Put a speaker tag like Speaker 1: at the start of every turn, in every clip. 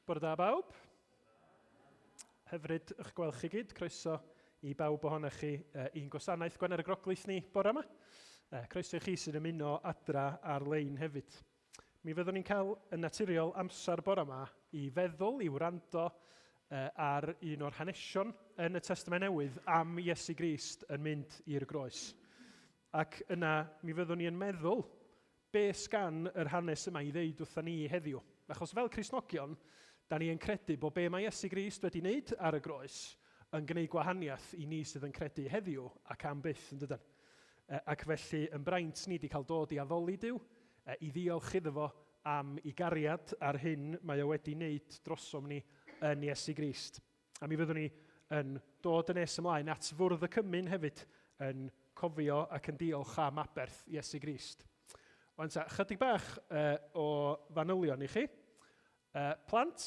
Speaker 1: Bore da bawb. Hyfryd eich gweld chi gyd. Croeso i bawb ohonoch chi i'n gwasanaeth Gwener y Groglith ni bore yma. Croeso i chi sy'n ymuno adra ar-lein hefyd. Mi fyddwn ni'n cael yn naturiol amser bore yma i feddwl, i wrando ar un o'r hanesion yn y Testament Newydd am Iesu Grist yn mynd i'r groes. Ac yna mi fyddwn ni yn meddwl Be sgan yr hanes yma i ddeud wrtha ni heddiw? Achos fel Cristnogion, da ni yn credu bod be mae Iesu Grist wedi wneud ar y groes yn gwneud gwahaniaeth i ni sydd yn credu heddiw ac am byth, yn dydan? Ac felly yn braint ni di cael dod i addoli Duw, i ddiolch iddo fo am i gariad a'r hyn mae o wedi wneud drosom ni yn Iesu Grist. A mi fyddwn ni yn dod yn nes ymlaen at fwrdd y cymun hefyd yn cofio ac yn diolch am aberth Iesu Grist. Wan ta, chydig bach uh, o fanylion i chi. Uh, plant,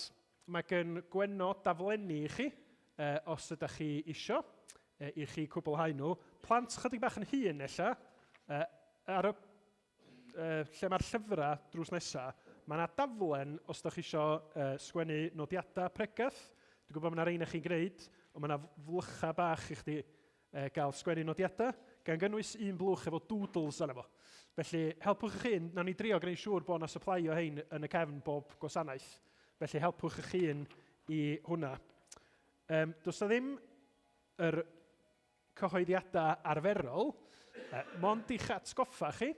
Speaker 1: mae gen Gwenno daflenni i chi, uh, os ydych chi isio, uh, i chi cwblhau nhw. Plant chydig bach yn hŷn ella, uh, ar y uh, lle mae'r llyfrau drws nesaf, mae yna daflen os ydych chi eisiau uh, sgwennu nodiadau pregeth. Dwi'n gwybod mae yna rhain chi'n gwneud, ond mae yna flychau bach i chdi uh, gael sgwennu nodiadau, gan gynnwys un blwch efo doodles arno fo. Felly, helpwch eich hun, nawn ni drio gwneud siŵr bod yna supply o hein yn y cefn bob gwasanaeth. Felly, helpwch eich hun i hwnna. Um, does na ddim yr cyhoeddiadau arferol, mond i'ch atgoffa chi,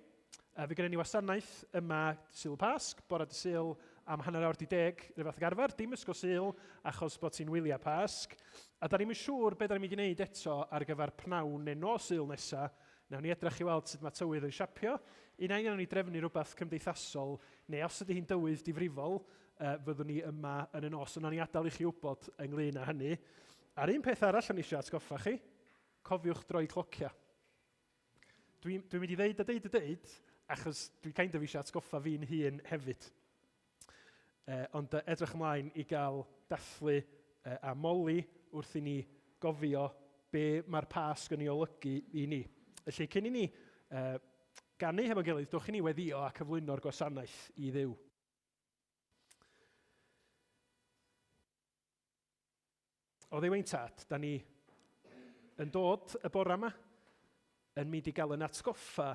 Speaker 1: fe gyda ni wasanaeth yma Sul Pasg, bore dy Sul am 10:30, rhyw fath ag arfer, dim ysgol Sul, achos bod ti'n wyliau Pasg. A da ni'n siŵr beth da ni'n mynd i wneud eto ar gyfer pnawn neu nos Sul nesa. Nawn ni edrych i weld sut mae tywydd yn siapio. Un ai nawn ni drefnu rhywbeth cymdeithasol, neu os ydy hi'n dywydd difrifol, fyddwn ni yma yn y nos. Ond nawn ni adael i chi wybod ynglyn â hynny. A'r un peth arall o'n i eisiau atgoffa chi, cofiwch droi clocia. Dwi'n dwi mynd i ddeud a deud a deud, achos dwi kind of eisiau atgoffa fi'n hun hefyd. Eh, ond edrych ymlaen i gael dathlu eh, a moli wrth i ni gofio be mae'r Pasg yn ei olygu i ni. Felly, cyn i ni eh, ganu hefo'n gilydd, dwch i ni weddio a cyflwyno'r gwasanaeth i Dduw. O Dduw ein Tad, da ni yn dod y bore yma yn mynd i gael yn atgoffa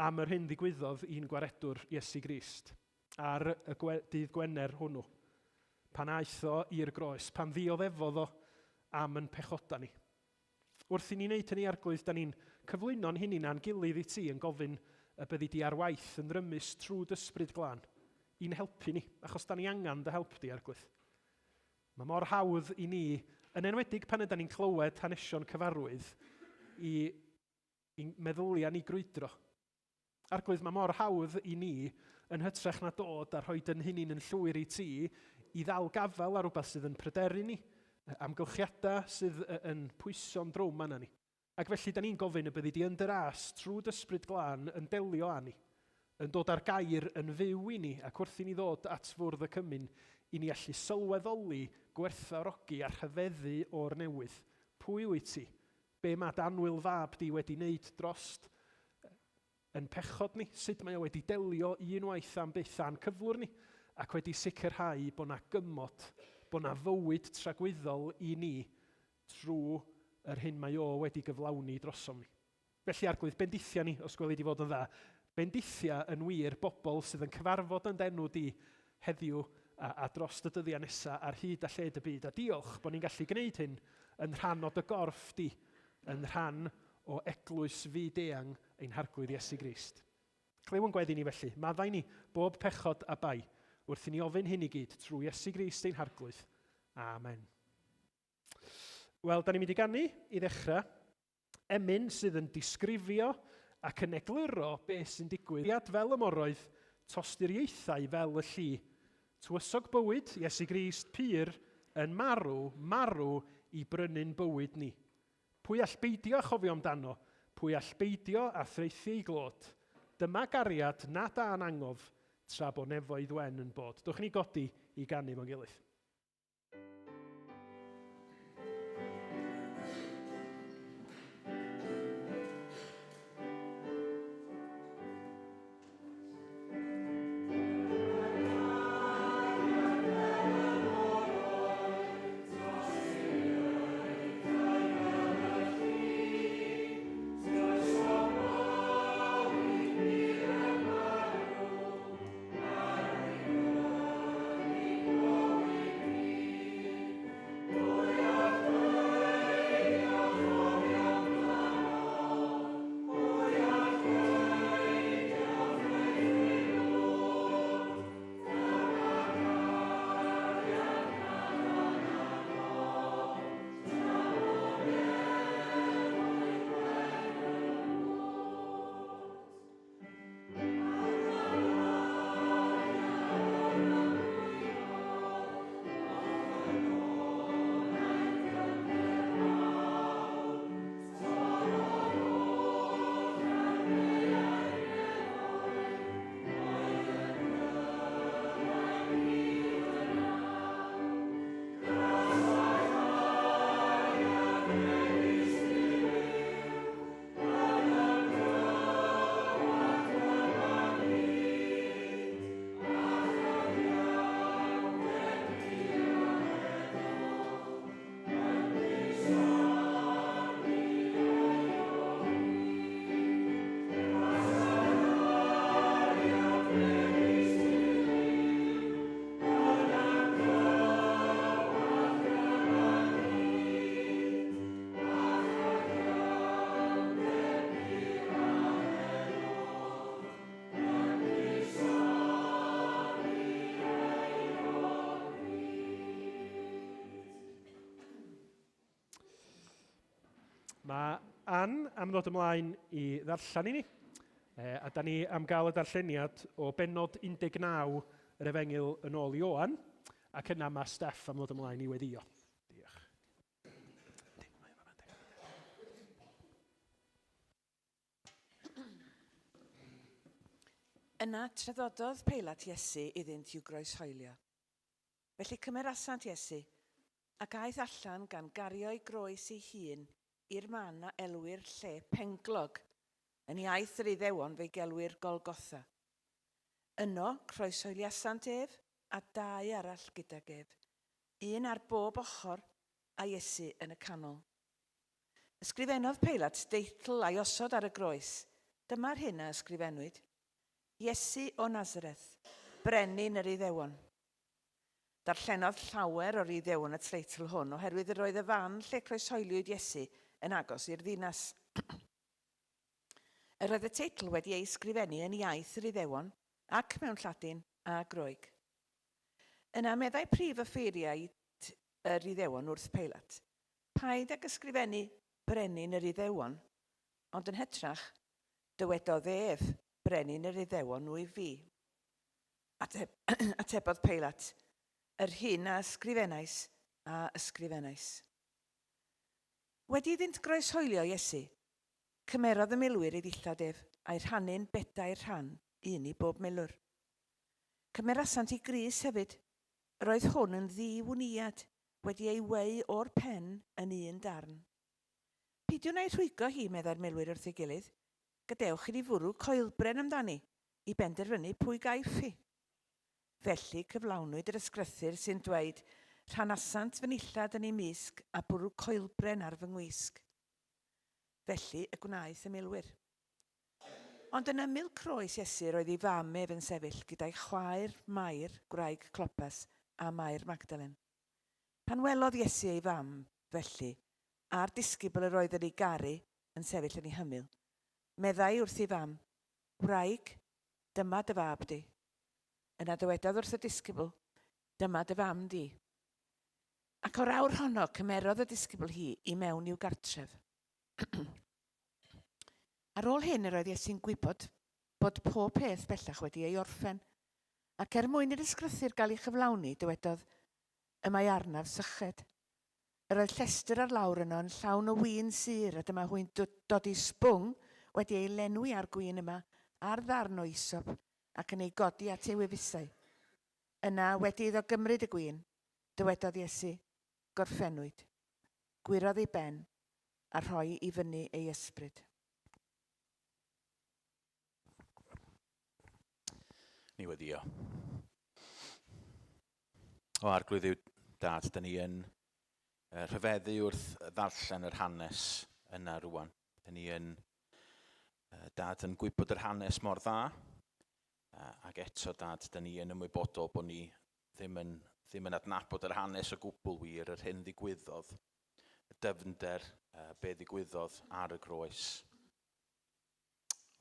Speaker 1: am yr hyn ddigwyddodd i'n gwaredwr Iesu Grist ar y gwe dydd Gwener hwnnw, pan aeth o i'r groes, pan ddioddefodd o am yn pechoda ni. Wrth i ni wneud hynny, Arglwydd, da ni'n cyflwyno'n hunain a'n gilydd i ti yn gofyn y byddi di ar waith yn rymus trwy d'Ysbryd Glân i'n helpu ni, achos da ni angen dy help di, Arglwydd. Mae mor hawdd i ni, yn enwedig pan ydan ni'n clywed hanesion cyfarwydd, i i'n meddyliau ni grwydro. Arglwydd, mae mor hawdd i ni, yn hytrach na dod a rhoi dyn hunin yn llwyr i ti, i ddal gafael ar rhywbeth sydd yn pryderu ni, amgylchiadau sydd yn pwyso'n drwm arna ni. Ac felly, da ni'n gofyn y byddi di yn dy ras, trwy d'Ysbryd Glân, yn delio â ni, yn dod â'r gair yn fyw i ni, ac wrth i ni ddod at fwrdd y cymun, i ni allu sylweddoli, gwerthfawrogi a rhyfeddu o'r newydd. Pwy wyt ti? Be mae dy annwyl fab di wedi wneud drost yn pechod ni? Sut mae o wedi delio unwaith am byth â'n cyflwr ni ac wedi sicrhau bod 'na gymod, bod 'na fywyd tragwyddol i ni trwy yr hyn mae o wedi gyflawni drosom ni? Felly, Arglwydd, bendithia ni, os gweli di fod yn dda. Bendithia yn wir bobl sydd yn cyfarfod yn d'enw di heddiw a, a dros y dyddiau nesaf ar hyd a lled y byd. A diolch bod ni'n gallu gwneud hyn yn rhan o dy gorff di, yn rhan o eglwys fyd-eang ein Harglwydd Iesu Grist. Clyw yn gweddi ni felly, maddau ni bob pechod a bai, wrth i ni ofyn hyn i gyd trwy Iesu Grist ein Harglwydd. Amen. Wel, da ni'n mynd i ganu i ddechrau emyn sydd yn disgrifio ac yn egluro beth sy'n digwydd. Iad fel y moroedd, tosturiaethau fel y lli. Tywysog bywyd, Iesu Grist pur, yn marw, marw i brynu'n bywyd ni. Pwy all beidio â chofio amdano? Pwy all beidio â thraethu ei glod? Dyma gariad nad â'n angof, tra bo nefoedd wen yn bod. Dowch i ni godi i ganu fo'n gilydd. Mae Ann am ddod ymlaen i ddarllen i ni, a da ni am gael y darlleniad o bennod 19 yr Efengyl yn ôl Ioan, ac yna mae Steff am ddod ymlaen i weddïo. Diolch.
Speaker 2: Yna traddododd Peilat Iesu iddynt i'w groeshoelio. Felly cymerasant Iesu, ac aeth allan gan gario'i groes ei hun i'r man a elwir Lle Penglog, yn iaith yr Iddewon fe'i gelwir Golgotha. Yno croeshoeliasant ef a dau arall gydag ef, un ar bob ochr a Iesu yn y canol. Ysgrifennodd Peilat deitl a'i osod ar y groes. Dyma'r hyn a ysgrifennwyd, Iesu o Nasareth, Brenin yr Iddewon. Darllenodd llawer o'r Iddewon y teitl hwn oherwydd yr oedd y fan lle croeshoeliwyd Iesu yn agos i'r ddinas. Yr oedd y teitl wedi ei ysgrifennu yn iaith yr Iddewon ac mewn Lladin a Groeg. Yna meddai prif offeiriaid yr Iddewon wrth Peilat, Paid ag ysgrifennu 'Brenin yr Iddewon', ond yn hytrach, dywedodd ef, 'Brenin yr Iddewon wyf fi. Ateb, atebodd Peilat, Yr hyn a ysgrifennais, a ysgrifennais. Wedi iddynt groeshoelio Iesu, cymerodd y milwyr ei ddillad ef, a'i rhannu'n bedair rhan, un i bob milwr. Cymerasant ei grys hefyd. Yr oedd hwn yn ddi-wniad, wedi ei weu o'r pen yn un darn. Peidiwn â'i rhwygo hi, meddai'r milwyr wrth ei gilydd. Gadewch i ni fwrw coelbren amdani, i benderfynu pwy gaiff hi. Felly cyflawnwyd yr ysgrythur sy'n dweud, Rhanasant fy nillad yn eu mysg a bwrw coelbren ar fy ngwisg. Felly y gwnaeth y milwyr. Ond yn ymyl croes Iesu roedd ei fam ef yn sefyll gyda'i chwaer Mair, gwraig Clopas, a Mair Magdalen. Pan welodd Iesu ei fam, felly, a'r disgybl yr oedd yn ei garu yn sefyll yn ei hymyl, meddai wrth ei fam, Wraig, dyma dy fab di. Yna dywedodd wrth y disgybl, Dyma dy fam di. Ac o'r awr honno cymerodd y disgybl hi i mewn i'w gartref. Ar ôl hyn yr oedd Iesu'n gwybod bod pob peth bellach wedi ei orffen, ac er mwyn i'r ysgrythur gael ei chyflawni, dywedodd, Y mae arnaf syched. Yr oedd llestr ar lawr yno yn llawn o win sur, a dyma hwy'n dodi sbwng wedi ei lenwi â'r gwin yma ar ddarn o isop, ac yn ei godi at ei wefusau. Yna, wedi iddo gymryd y gwin, dywedodd Iesu, Gorffennwyd. Gwyrodd ei ben, a rhoi i fyny ei ysbryd.
Speaker 3: Ni weddio. O Arglwydd yw Dad, da ni yn rhyfeddu wrth ddarllen yr hanes yna rwan. Da ni yn, Dad, yn gwybod yr hanes mor dda, ac eto, Dad, da ni yn ymwybodol bod ni ddim yn, ddim yn adnabod yr hanes o gwbl wir, yr hyn ddigwyddodd, y dyfnder, be ddigwyddodd ar y groes.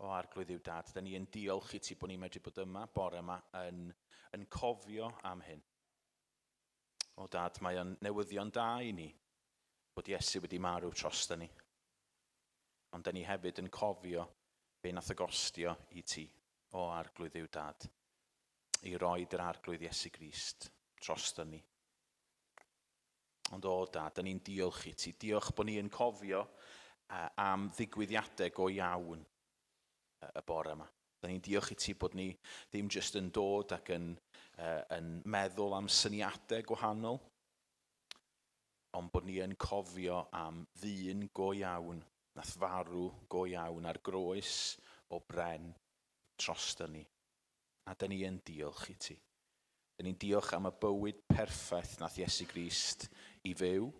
Speaker 3: O Arglwydd yw Dad, da ni yn diolch i ti bod ni'n medru bod yma bore yma yn, yn cofio am hyn. O Dad, mae o'n newyddion da i ni bod Iesu wedi marw trosta ni. Ond da ni hefyd yn cofio be nath o gostio i ti, o Arglwydd yw Dad, i roi yr Arglwydd Iesu Grist drosta ni. Ond o Dad, da ni'n diolch i ti. Diolch bod ni yn cofio am ddigwyddiadau go iawn y bore yma. Da ni'n diolch i ti bod ni ddim jyst yn dod ac yn, yn meddwl am syniadau gwahanol, ond bod ni yn cofio am ddyn go iawn, nath farw go iawn ar groes o bren drosto ni. A da ni yn diolch i ti. Da ni'n diolch am y bywyd perffaith nath Iesu Grist i fyw.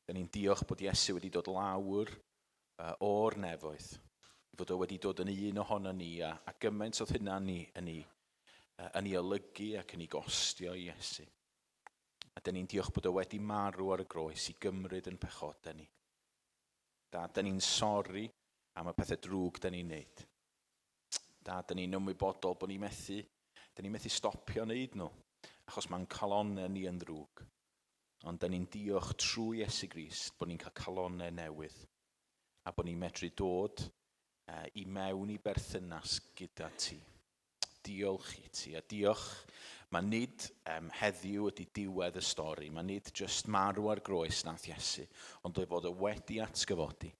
Speaker 3: Da ni'n diolch bod Iesu wedi dod lawr o'r nefoedd, i fod o wedi dod yn un ohono ni, a, a gymaint oedd hynna ni, yn ei, yn ei olygu ac yn ei gostio i Iesu. A da ni'n diolch bod o wedi marw ar y groes i gymryd yn pechodau ni. Da, da ni'n sori am y pethau drwg da ni'n neud. Da, da ni'n ymwybodol bod ni'n methu, da ni'n methu stopio wneud nhw, achos mae'n calonnau ni yn ddrwg. Ond da ni'n diolch trwy Iesu Grist bod ni'n cael calonnau newydd. A bod ni'n medru dod i mewn i berthynas gyda ti. Diolch i ti, a diolch. Mae nid um, heddiw ydy diwedd y stori, mae nid jyst marw ar groes nath Iesu, ond o'i fod o wedi atgyfodi,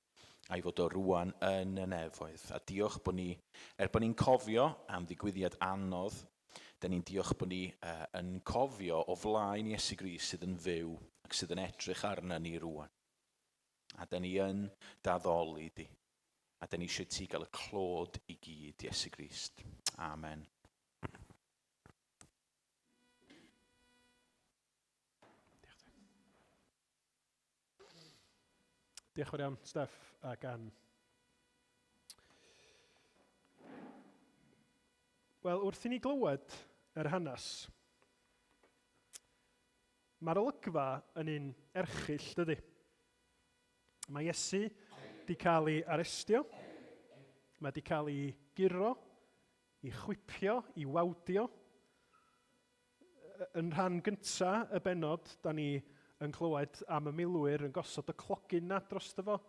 Speaker 3: a'i fod o rwan yn y nefoedd. A diolch bod ni, er bod ni'n cofio am ddigwyddiad anodd, da ni'n diolch bod ni uh, yn cofio o flaen Iesu Grist sydd yn fyw ac sydd yn edrych arna ni rwan. A da ni yn daddoli di. A da ni eisiau ti gael y clod i gyd, Iesu Grist. Amen.
Speaker 1: Diolch yn fawr iawn, Steph ac Ann. Wel, wrth i ni glywed yr hanes, mae'r olygfa yn un erchyll, dydy? Mae Iesu di cael ei arestio, mae di cael ei guro, i chwipio, i wawdio. Yn rhan gynta y bennod, da ni yn clywed am y milwyr yn gosod y clogyn na drosto fo.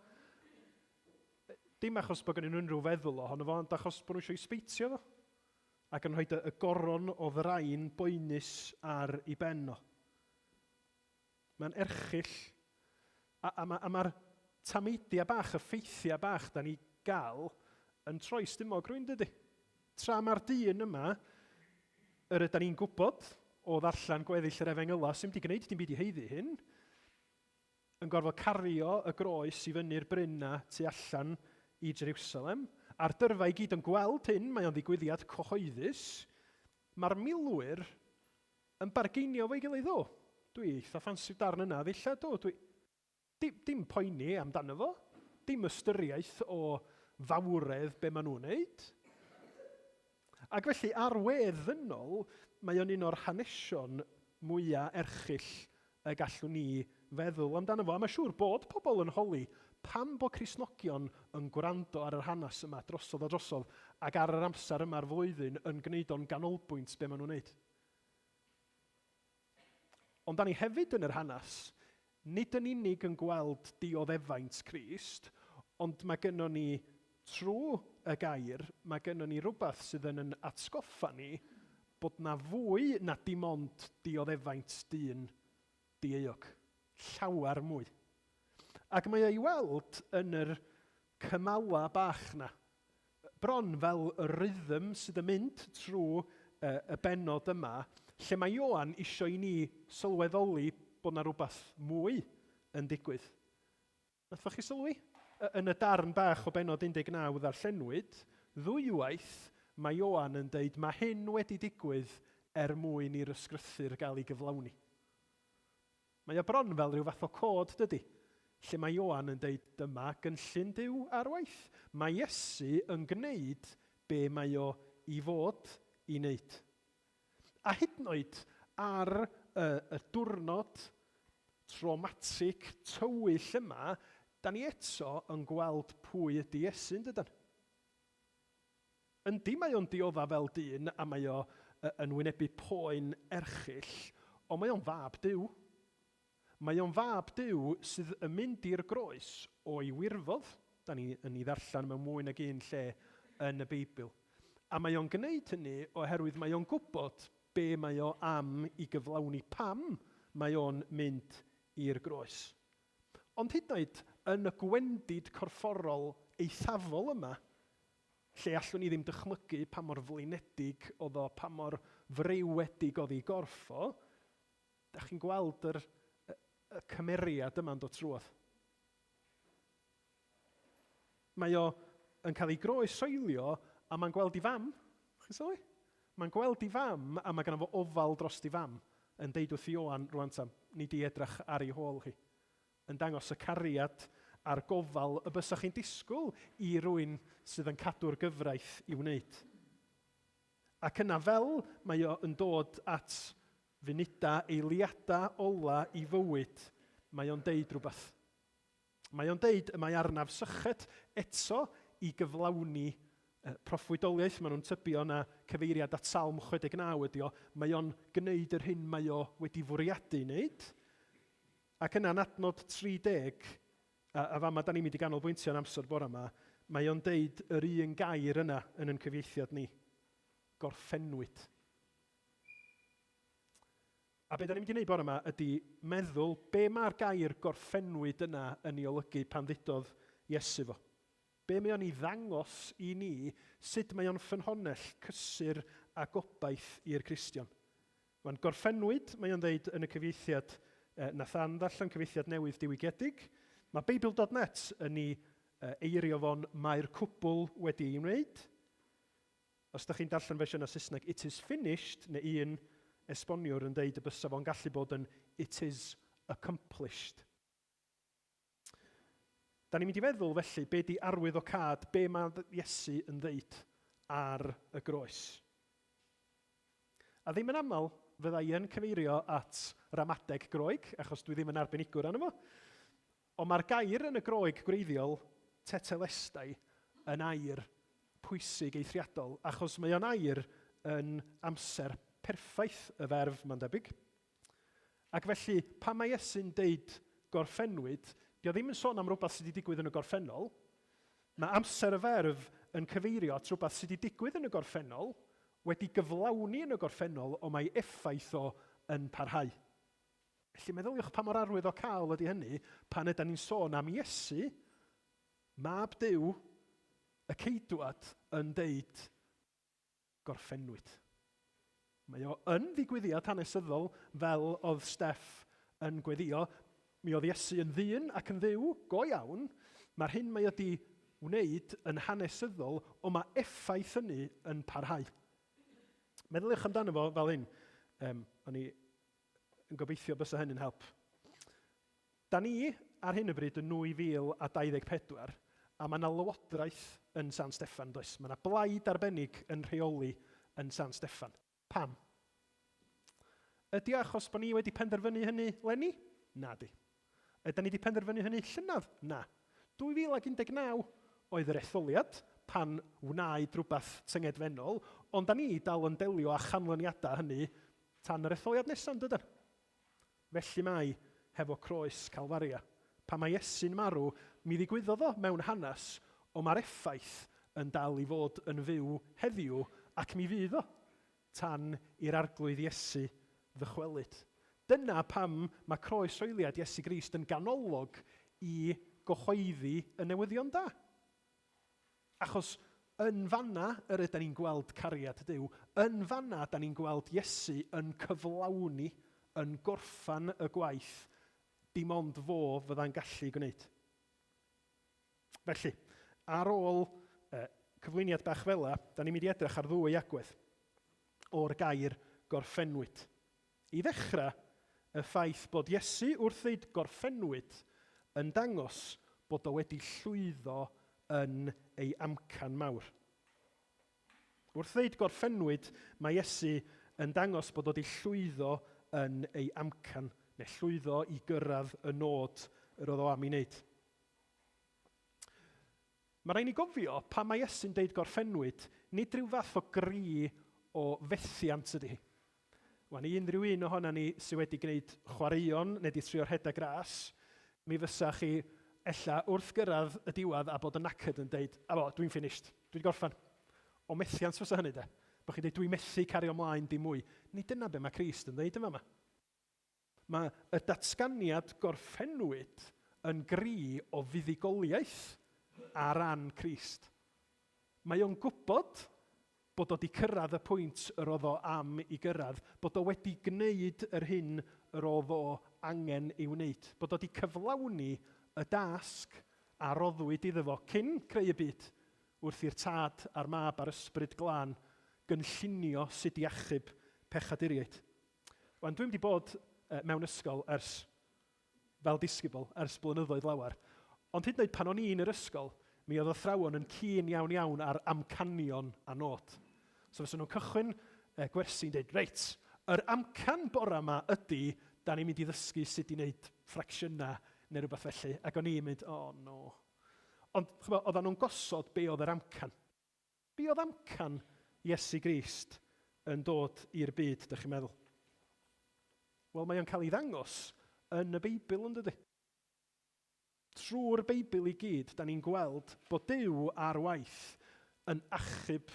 Speaker 1: Dim achos bod gen nhw unrhyw feddwl ohono fo, ond achos bod nhw eisiau sbeitio fo. Ac yn rhoi y goron o ddrain boenus ar ei ben o. Mae'n erchyll. A, a, ma, a mae'r tameidiau bach, y ffeithiau bach da ni gael yn troi stumog rwy'n dydy. Tra mae'r dyn yma, yr yda ni'n gwybod o ddarllen gweddill yr efengylau, sy'n wedi gwneud dim byd i heiddi hyn, yn gorfod cario y groes i fyny'r bryn na tu allan i Jerusalem, a'r dyrfa i gyd yn gweld hyn, mae o'n ddigwyddiad cyhoeddus, mae'r milwyr Yn bargeinio efo'i gilydd, O, dwi eitha ffansi darn yna ddillad, do, dwi... Dim, dim poeni amdano fo, dim ystyriaeth o fawredd be maen nhw'n wneud. Ac felly, ar wedd ddynol, mae o'n un o'r hanesion mwyaf erchyll y gallwn ni feddwl amdano fo. A mae siŵr bod pobl yn holi pam bod Cristnogion yn gwrando ar yr hanes yma drosodd a drosodd ac ar yr amser yma'r flwyddyn yn gwneud o'n ganolbwynt be maen nhw'n wneud. Ond da ni hefyd yn yr hanes, nid yn unig yn gweld dioddefaint Crist, ond mae gynnon ni, trwy y gair, mae gynnon ni rhywbeth sydd yn yn atgoffa ni bod na fwy na dim ond dioddefaint dyn dieuog. Llawer mwy. Ac mae o i weld yn yr cymalau bach na. Bron fel y rhythm sydd yn mynd trwy y bennod yma, lle mae Ioan isio i ni sylweddoli bod 'na rhywbeth mwy yn digwydd. Nathoch chi sylwi? Yn y darn bach o bennod 19 ddarllenwyd, ddwywaith mae Ioan yn deud mae hyn wedi digwydd er mwyn i'r ysgrythur gael ei gyflawni. Mae o bron fel rhyw fath o cod, dydy? Lle mae Ioan yn deud dyma gynllun Duw ar waith. Mae Iesu yn gwneud be mae o i fod i wneud. A hyd yn oed ar y, y diwrnod traumatic, tywyll yma, da ni eto yn gweld pwy ydy Iesu, yn dydan? Yndi, mae o'n diodda fel dyn a mae o yn wynebu poen erchyll, ond mae o'n fab Duw. Mae o'n fab Duw sydd yn mynd i'r groes o'i wirfodd. Da ni yn ei ddarllen mewn mwy nag un lle yn y Beibl. A mae o'n gwneud hynny oherwydd mae o'n gwybod be mae o am i gyflawni, pam mae o'n mynd i'r groes. Ond hyd yn oed yn y gwendid corfforol eithafol yma, lle allwn ni ddim dychmygu pa mor flinedig oedd o, pa mor freuedig oedd ei gorff o, da chi'n gweld yr, y, y cymeriad yma'n dod trwodd. Mae o yn cael ei groesoelio a mae'n gweld ei fam. Chi'n sylwi? Mae'n gweld ei fam a mae gynno fo ofal dros ei fam yn deud wrth Ioan rwan ta, ni di edrych ar ei hôl hi. Yn dangos y cariad a'r gofal y bysach chi'n disgwyl i rywun sydd yn cadw'r gyfraith i wneud. Ac yna fel mae o yn dod at funudau, eiliadau ola i fywyd, mae o'n deud rhywbeth. Mae o'n deud y mae arnaf syched eto i gyflawni proffwydoliaeth. Maen nhw'n tybio na cyfeiriad at Salm 69 ydi o. Mae o'n gwneud yr hyn mae o wedi fwriadu wneud. Ac yna yn adnod 30, A, a fama da ni'n mynd i ganolbwyntio yn amser bore yma, mae o'n deud yr un gair yna yn yn cyfieithiad ni. Gorffennwyd. A be da ni'n mynd i wneud bore yma ydy meddwl be mae'r gair gorffennwyd yna yn ei olygu pan ddudodd Iesu fo. Be mae o'n ei ddangos i ni, sut mae o'n ffynhonnell cysur a gobaith i'r Cristion. Wan, gorffennwyd, mae o'n ddeud yn y cyfieithiad eh, Nathan ddarllen cyfieithiad newydd diwygiedig. Mae Beibl.net yn ei eh, eirio fo'n mae'r cwbl wedi ei wneud. Os da chi'n darllen fersiynau Saesneg, it is finished, neu un esboniwr yn deud y bysa fo'n gallu bod yn it is accomplished. Da ni'n mynd i feddwl felly, be di arwyddocâd, be mae Iesu yn ddeud ar y groes. A ddim yn aml fydda i yn cyfeirio at ramadeg Groeg, achos dwi ddim yn arbenigwr arno fo. Ond mae'r gair yn y Groeg gwreiddiol, tetelestai, yn air pwysig eithriadol, achos mae o'n air yn amser perffaith y ferf, mae'n debyg. Ac felly, pan mae Iesu'n deud gorffennwyd, dio ddim yn sôn am rhywbeth sydd wedi digwydd yn y gorffennol. Mae amser y ferf yn cyfeirio at rhywbeth sydd wedi digwydd yn y gorffennol, wedi gyflawni yn y gorffennol, ond mae effaith o yn parhau. Felly meddyliwch pa mor arwyddocaol ydy hynny pan ydan ni'n sôn am Iesu, mab Duw, y ceidwad, yn deud, gorffennwyd. Mae o yn ddigwyddiad hanesyddol fel oedd Steff yn gweddio. Mi oedd Iesu yn ddyn ac yn dduw, go iawn. Mae'r hyn mae o di wneud yn hanesyddol, ond mae effaith hynny yn parhau. Meddyliwch amdano fo fel hyn. Um, o'n i yn gobeithio bysa hynny'n help. Da ni ar hyn o bryd yn 2024, a mae yna lywodraeth yn San Steffan, does? Mae yna blaid arbennig yn rheoli yn San Steffan. Pam? Ydy o achos bod ni wedi penderfynu hynny leni? Na di. Ydy ni wedi penderfynu hynny llynedd? Na. 2019 oedd yr etholiad pan wnaed rhywbeth tyngedfennol, ond da ni dal yn delio â chanlyniadau hynny Tan yr etholiad nesaf, yn dydan? Felly mae hefo croes Calfaria. Pan mae Iesu'n marw, mi ddigwyddodd o mewn hanes, ond mae'r effaith yn dal i fod yn fyw heddiw, ac mi fydd o, tan i'r Arglwydd Iesu ddychwelyd. Dyna pam mae croeshoeliad Iesu Grist yn ganolog i gyhoeddi y newyddion da. Achos yn fanna yr ydan ni'n gweld cariad Duw, yn fanna da ni'n gweld Iesu yn cyflawni, yn gorffan y gwaith dim ond fo fydda'n gallu gwneud. Felly, ar ôl eh, cyflwyniad bach fela, da ni'n mynd i edrych ar ddwy agwedd o'r gair gorffennwyd. I ddechrau, y ffaith bod Iesu wrth ddeud gorffennwyd yn dangos bod o wedi llwyddo yn ei amcan mawr. Wrth ddeud gorffennwyd, mae Iesu yn dangos bod o wedi llwyddo yn ei amcan, neu llwyddo i gyrraedd y nod yr oedd o am ei wneud. Mae rhaid ni gofio, pan mae Iesu'n deud gorffennwyd, nid rhyw fath o gri o fethiant ydy hi. Wan, i unrhyw un ohona ni sydd wedi gwneud chwaraeon neu wedi trio rhedeg ras, mi fysa chi ella wrth gyrraedd y diwedd a bod yn knackered yn deud, a fo, dwi'n finished, dwi wedi gorffen. O methiant fysa hynny de. Bod chi'n deud, dwi'n methu cario ymlaen dim mwy. Nid dyna be mae Crist yn ddeud yn fama. Mae y datganiad gorffennwyd yn gri o fuddugoliaeth ar ran Crist. Mae o'n gwybod bod o 'di cyrraedd y pwynt yr oedd o am i gyrraedd, bod o wedi gwneud yr hyn yr oedd o angen ei wneud, bod o 'di cyflawni y dasg a roddwyd iddo fo cyn creu y byd, wrth i'r Tad a'r Mab a'r Ysbryd Glân gynllunio sut i achub pechaduriaid. Wan, dwi'm 'di bod mewn ysgol ers, fel disgybl, ers blynyddoedd lawer. Ond hyd yn oed pan o'n i yn yr ysgol, mi oedd athrawon yn keen iawn iawn ar amcanion a nod. So fysa nhw'n cychwyn eh, gwersi'n dweud, reit, yr amcan bora yma ydy, da ni'n mynd i ddysgu sut i wneud ffracsiynau neu rhywbeth felly. Ac o'n i'n mynd, oh no. Ond, chymod, oedden nhw'n gosod be oedd yr amcan. Be oedd amcan Iesu Grist yn dod i'r byd, dych chi'n meddwl? Wel, mae o'n cael ei ddangos yn y Beibl, yn dydy? Trwy'r Beibl i gyd, da ni'n gweld bod Duw ar waith yn achub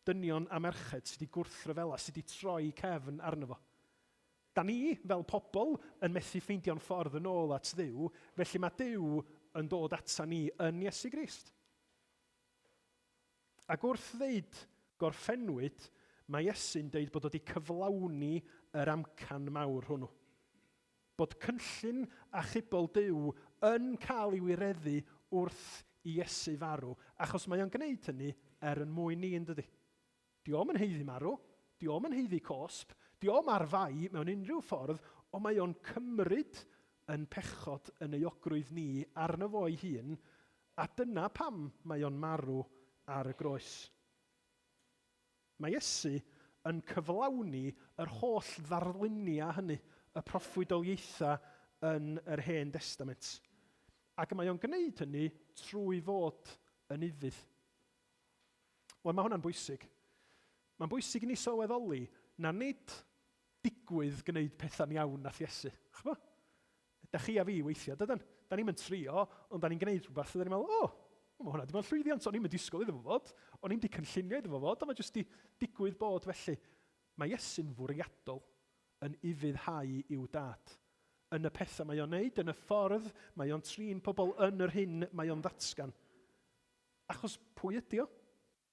Speaker 1: dynion a merched sydd wedi gwrthryfela, sydd wedi troi cefn arno fo. Da ni, fel pobl, yn methu ffeindio'n ffordd yn ôl at Dduw, felly mae Duw yn dod ata ni yn Iesu Grist. Ac wrth ddeud gorffennwyd, mae Iesu'n deud bod o wedi cyflawni yr amcan mawr hwnnw. Bod cynllun achubol Duw yn cael ei wireddu wrth i Iesu farw, achos mae o'n gwneud hynny er yn mwyn ni, yn dydy? Di o'm yn haeddu marw, di o'm yn haeddu cosb, di o'm ar fai mewn unrhyw ffordd, ond mae o'n cymryd yn pechod yn euogrwydd ni arno fo ei hun, a dyna pam mae o'n marw ar y groes. Mae Iesu yn cyflawni yr holl ddarluniau hynny, y proffwydoliaethau yn yr Hen Destament. Ac mae o'n gwneud hynny trwy fod yn ufudd. Wel, mae hwnna'n bwysig. Mae'n bwysig i ni sylweddoli na nid digwydd gwneud pethau'n iawn nath Iesu. Ch'mo? Da chi a fi weithiau, dydan? Da ni'm yn trio, ond da ni'n gwneud rhywbeth a da ni'n meddwl, o, oh, mae hwnna wedi bod yn llwyddiant, o'n i'm yn disgwyl iddo fo fod, o'n i'm wedi cynllunio iddo fo fod, ond mae jyst di digwydd bod felly. Mae Iesu'n fwriadol yn ufuddhau i'w dad. Yn y pethau mae o'n neud, yn y ffordd mae o'n trin pobl, yn yr hyn mae o'n ddatgan. Achos pwy ydi o?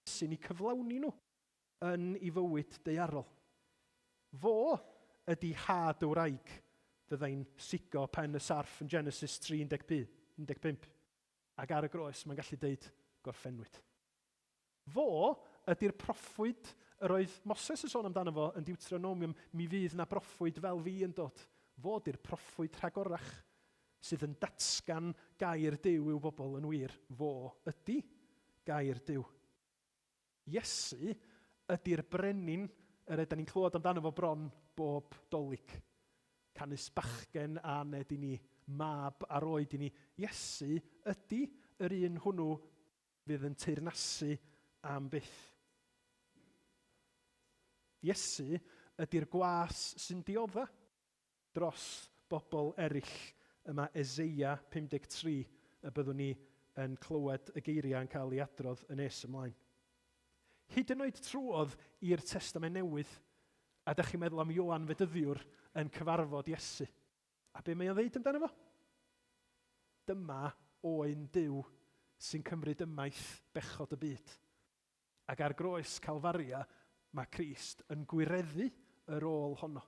Speaker 1: Sy'n eu cyflawni nhw yn ei fywyd daearol. Fo ydi had y wraig fyddai'n sigo pen y sarff yn Genesis 3:15. Ac ar y groes mae'n gallu deud, gorffennwyd. Fo ydi'r proffwyd yr oedd Moses yn sôn amdano fo yn Deuteronomium, mi fydd 'na broffwyd fel fi yn dod. Fo ydi'r proffwyd rhagorach sydd yn datgan gair Duw i'w bobl yn wir. Fo ydi gair Duw. Iesu ydi'r brenin yr ydan ni'n clywed amdano fo bron bob Dolig. Canys bachgen a aned i ni, mab a roed i ni. Iesu ydi yr un hwnnw fydd yn teyrnasu am byth. Iesu ydi'r gwas sy'n diodda dros bobl eraill. Yma Eseia 53 y byddwn ni yn clywed y geiriau yn cael ei adrodd yn nes ymlaen. Hyd yn oed trwodd i'r Testament Newydd, a da chi'n meddwl am Ioan Fedyddiwr yn cyfarfod Iesu. A be mae o'n ddeud amdano fo? Dyma oen Duw sy'n cymryd ymaith bechod y byd. Ac ar groes Calfaria mae Crist yn gwireddu y rôl honno,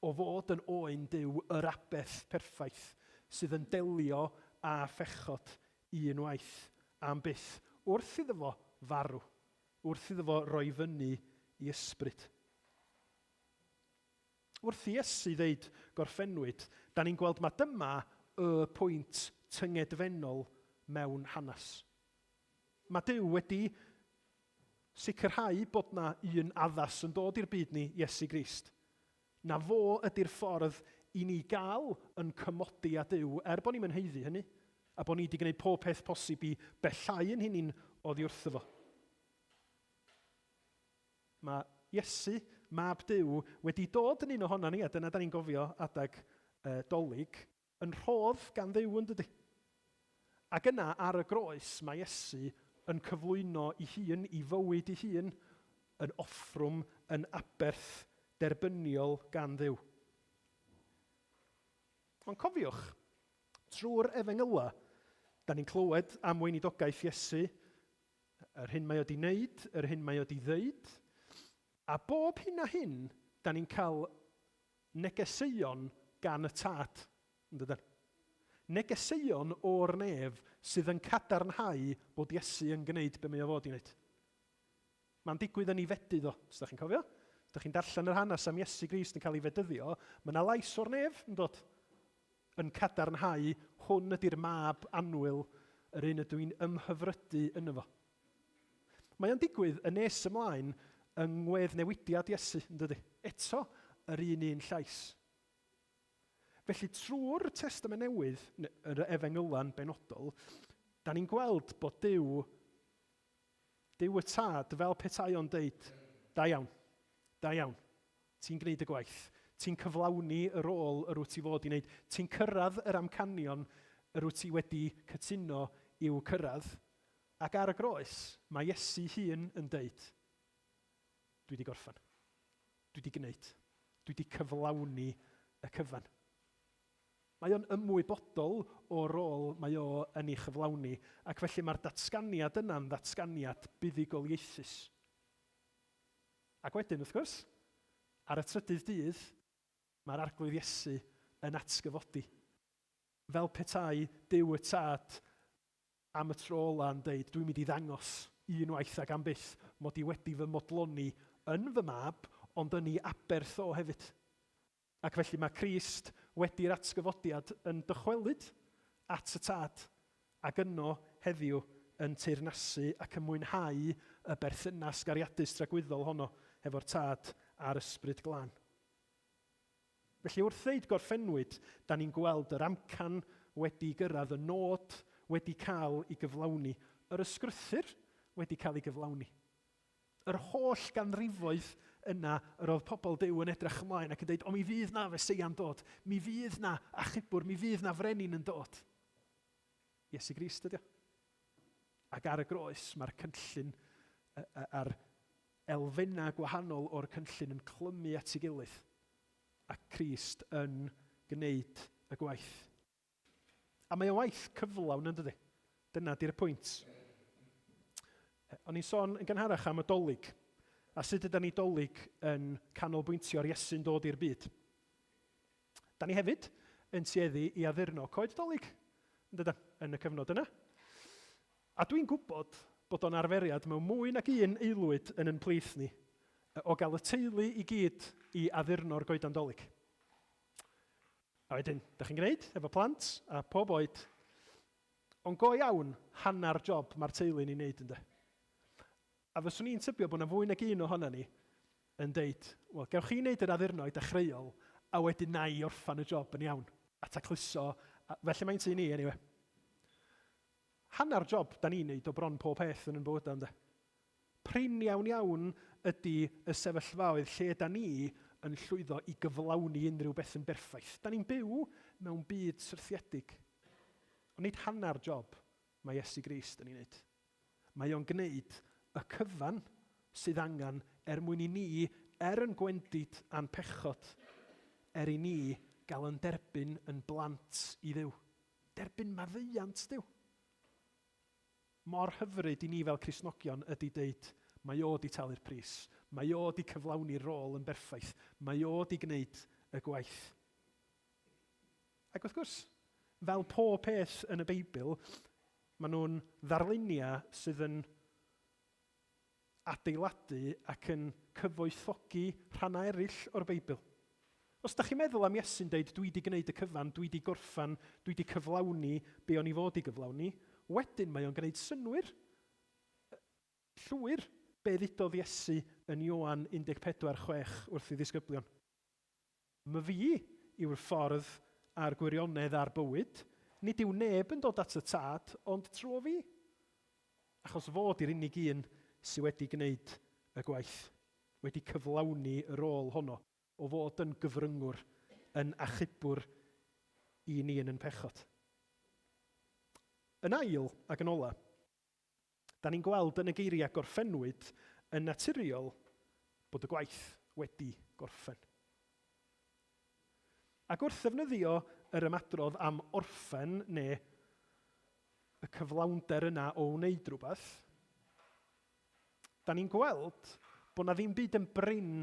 Speaker 1: o fod yn oen Duw, yr aberth perffaith sydd yn delio â phechod un waith am byth, wrth iddo fo farw, wrth iddo fo roi fyny i ysbryd. Wrth i Iesu ddeud gorffennwyd, da ni'n gweld ma dyma y pwynt tyngedfennol mewn hanes. Mae Duw wedi sicrhau bod na un addas yn dod i'r byd ni, Iesu Grist. Na fo ydy'r ffordd i ni gael yn cymodi â Duw, er bod ni'm yn haeddu hynny, a bod ni wedi gwneud pob peth posib i bellhau yn hunain oddi wrtho fo. Mae Iesu, Mab Duw, wedi dod yn un ohonon ni, a dyna da ni'n gofio adeg uh, Dolig, yn rhodd gan Dduw yn dydy. Ac yna ar y groes mae Iesu yn cyflwyno i hun, i fywyd i hun, yn offrwm, yn aberth derbyniol gan Dduw. Ond cofiwch, trwy'r efengylau, da ni'n clywed am weinidogaeth Iesu, Yr hyn mae o 'di wneud, yr hyn mae o 'di ddeud. A bob hyn a hyn, da ni'n cael negeseuon gan y Tad, yn dydan? Negeseuon o'r nef sydd yn cadarnhau bod Iesu yn gwneud be mae o fod i wneud. Mae'n digwydd yn ei fedydd o, os da chi'n cofio. Os da chi'n darllen yr hanes am Iesu Grist yn cael ei fedyddio, mae yna lais o'r nef yn dod. yn cadarnhau hwn ydy'r mab annwyl, yr un ydw i'n ymhyfrydu yno fo. Mae o'n digwydd yn nes ymlaen yng ngweddnewidiad Iesu, yn dydy? Eto, yr un un llais. Felly trwy'r Testament Newydd, yr Efengyla'n benodol, da ni'n gweld bod Duw, Duw y Tad, fel petai o'n deud, da iawn, da iawn. Ti'n gwneud y gwaith. Ti'n cyflawni y rôl yr wyt ti fod i wneud. Ti'n cyrraedd yr amcanion yr wyt ti wedi cytuno i'w cyrraedd. Ac ar y groes, mae Iesu hun yn deud, Dwi wedi gorffen. Dwi wedi gwneud. Dwi wedi cyflawni y cyfan. Mae o'n ymwybodol o'r rôl mae o yn ei chyflawni, ac felly mae'r datganiad yna'n ddatganiad buddugoliaethus. Ac wedyn, wrth gwrs, ar y trydydd dydd, mae'r Arglwydd Iesu yn atgyfodi. Fel petai Duw y Tad am y tro ola yn deud, dwi'n mynd i ddangos unwaith ac am byth mod i wedi fy modloni yn fy mab, ond yn ei aberth o hefyd. Ac felly mae Crist wedi'r atgyfodiad yn dychwelyd at y Tad, ac yno heddiw yn teyrnasu ac yn mwynhau y berthynas gariadus tragwyddol honno hefo'r Tad a'r Ysbryd Glân. Felly wrth ddeud gorffennwyd, da ni'n gweld yr amcan wedi gyrraedd, y nod wedi cael ei gyflawni, yr ysgrythur wedi cael ei gyflawni. Yr holl ganrifoedd yna yr oedd pobl Duw yn edrych ymlaen ac yn dweud, o mi fydd na Feseia'n dod, mi fydd na achubwr, mi fydd na frenin yn dod. Iesu Grist ydy o. Ac ar y groes mae'r cynllun a'r elfennau gwahanol o'r cynllun yn clymu at ei gilydd a Crist yn gwneud y gwaith. A mae o'n waith cyflawn yn dydy? Dyna di'r pwynt. O'n i'n sôn yn gynharach am y dolyg, a sut ydy ni dolyg yn canolbwyntio ar Iesu'n dod i'r byd. Da ni hefyd yn tueddu i addurno coed dolyg, yn dydan, yn y cyfnod yna. A dwi'n gwybod bod o'n arferiad mewn mwy nag un aelwyd yn yn plith ni o gael y teulu i gyd i addurno'r goedan dolyg. A wedyn, da chi'n gwneud efo plant a pob oed. Ond go iawn, hanner job mae'r teulu'n ei wneud ynde. A fyswn i'n tybio bod yna fwy nag un ohona ni yn deud, wel, gewch chi wneud yr addurno i dechreuol, a wedyn na i orffan y job yn iawn, a tacluso, a, felly mae'n tŷ ni, anyway. Hanner job da ni'n neud o bron pob peth yn yn bywydau, ynde? Prin iawn iawn ydy y sefyllfaoedd lle da ni yn llwyddo i gyflawni unrhyw beth yn berffaith. Da ni'n byw mewn byd syrthiedig. Ond nid hanner job mae Iesu Grist yn ei wneud. Mae o'n gwneud y cyfan sydd angen er mwyn i ni, er yn gwendid a'n pechod, er i ni gael yn derbyn yn blant i Dduw. Derbyn maddeuant Duw. Mor hyfryd i ni fel Cristnogion ydy deud, mae o 'di talu'r pris, mae o 'di cyflawni'r rôl yn berffaith, mae o 'di gwneud y gwaith. Ac wrth gwrs, fel pob peth yn y Beibl, maen nhw'n ddarluniau sydd yn adeiladu ac yn cyfoethogi rhannau eraill o'r Beibl. Os da chi'n meddwl am Iesu'n deud, dwi di gwneud y cyfan, dwi di gorffan, dwi di cyflawni be o'n i fod i gyflawni, wedyn mae o'n gwneud synnwyr llwyr be ddudodd Iesu yn Ioan 14:6 wrth ei ddisgyblion. Myfi yw'r ffordd a'r gwirionedd a'r bywyd, nid yw neb yn dod at y Tad ond trwy fi. Achos fo 'di'r unig un sy wedi gwneud y gwaith, wedi cyflawni y rôl honno o fod yn gyfryngwr, yn achubwr i ni yn yn pechod. Yn ail, ac yn ola, da ni'n gweld yn y geiriau gorffennwyd yn naturiol bod y gwaith wedi gorffen. Ac wrth ddefnyddio yr ymadrodd am orffen neu y cyflawnder yna o wneud rhywbeth, da ni'n gweld bod na ddim byd yn brin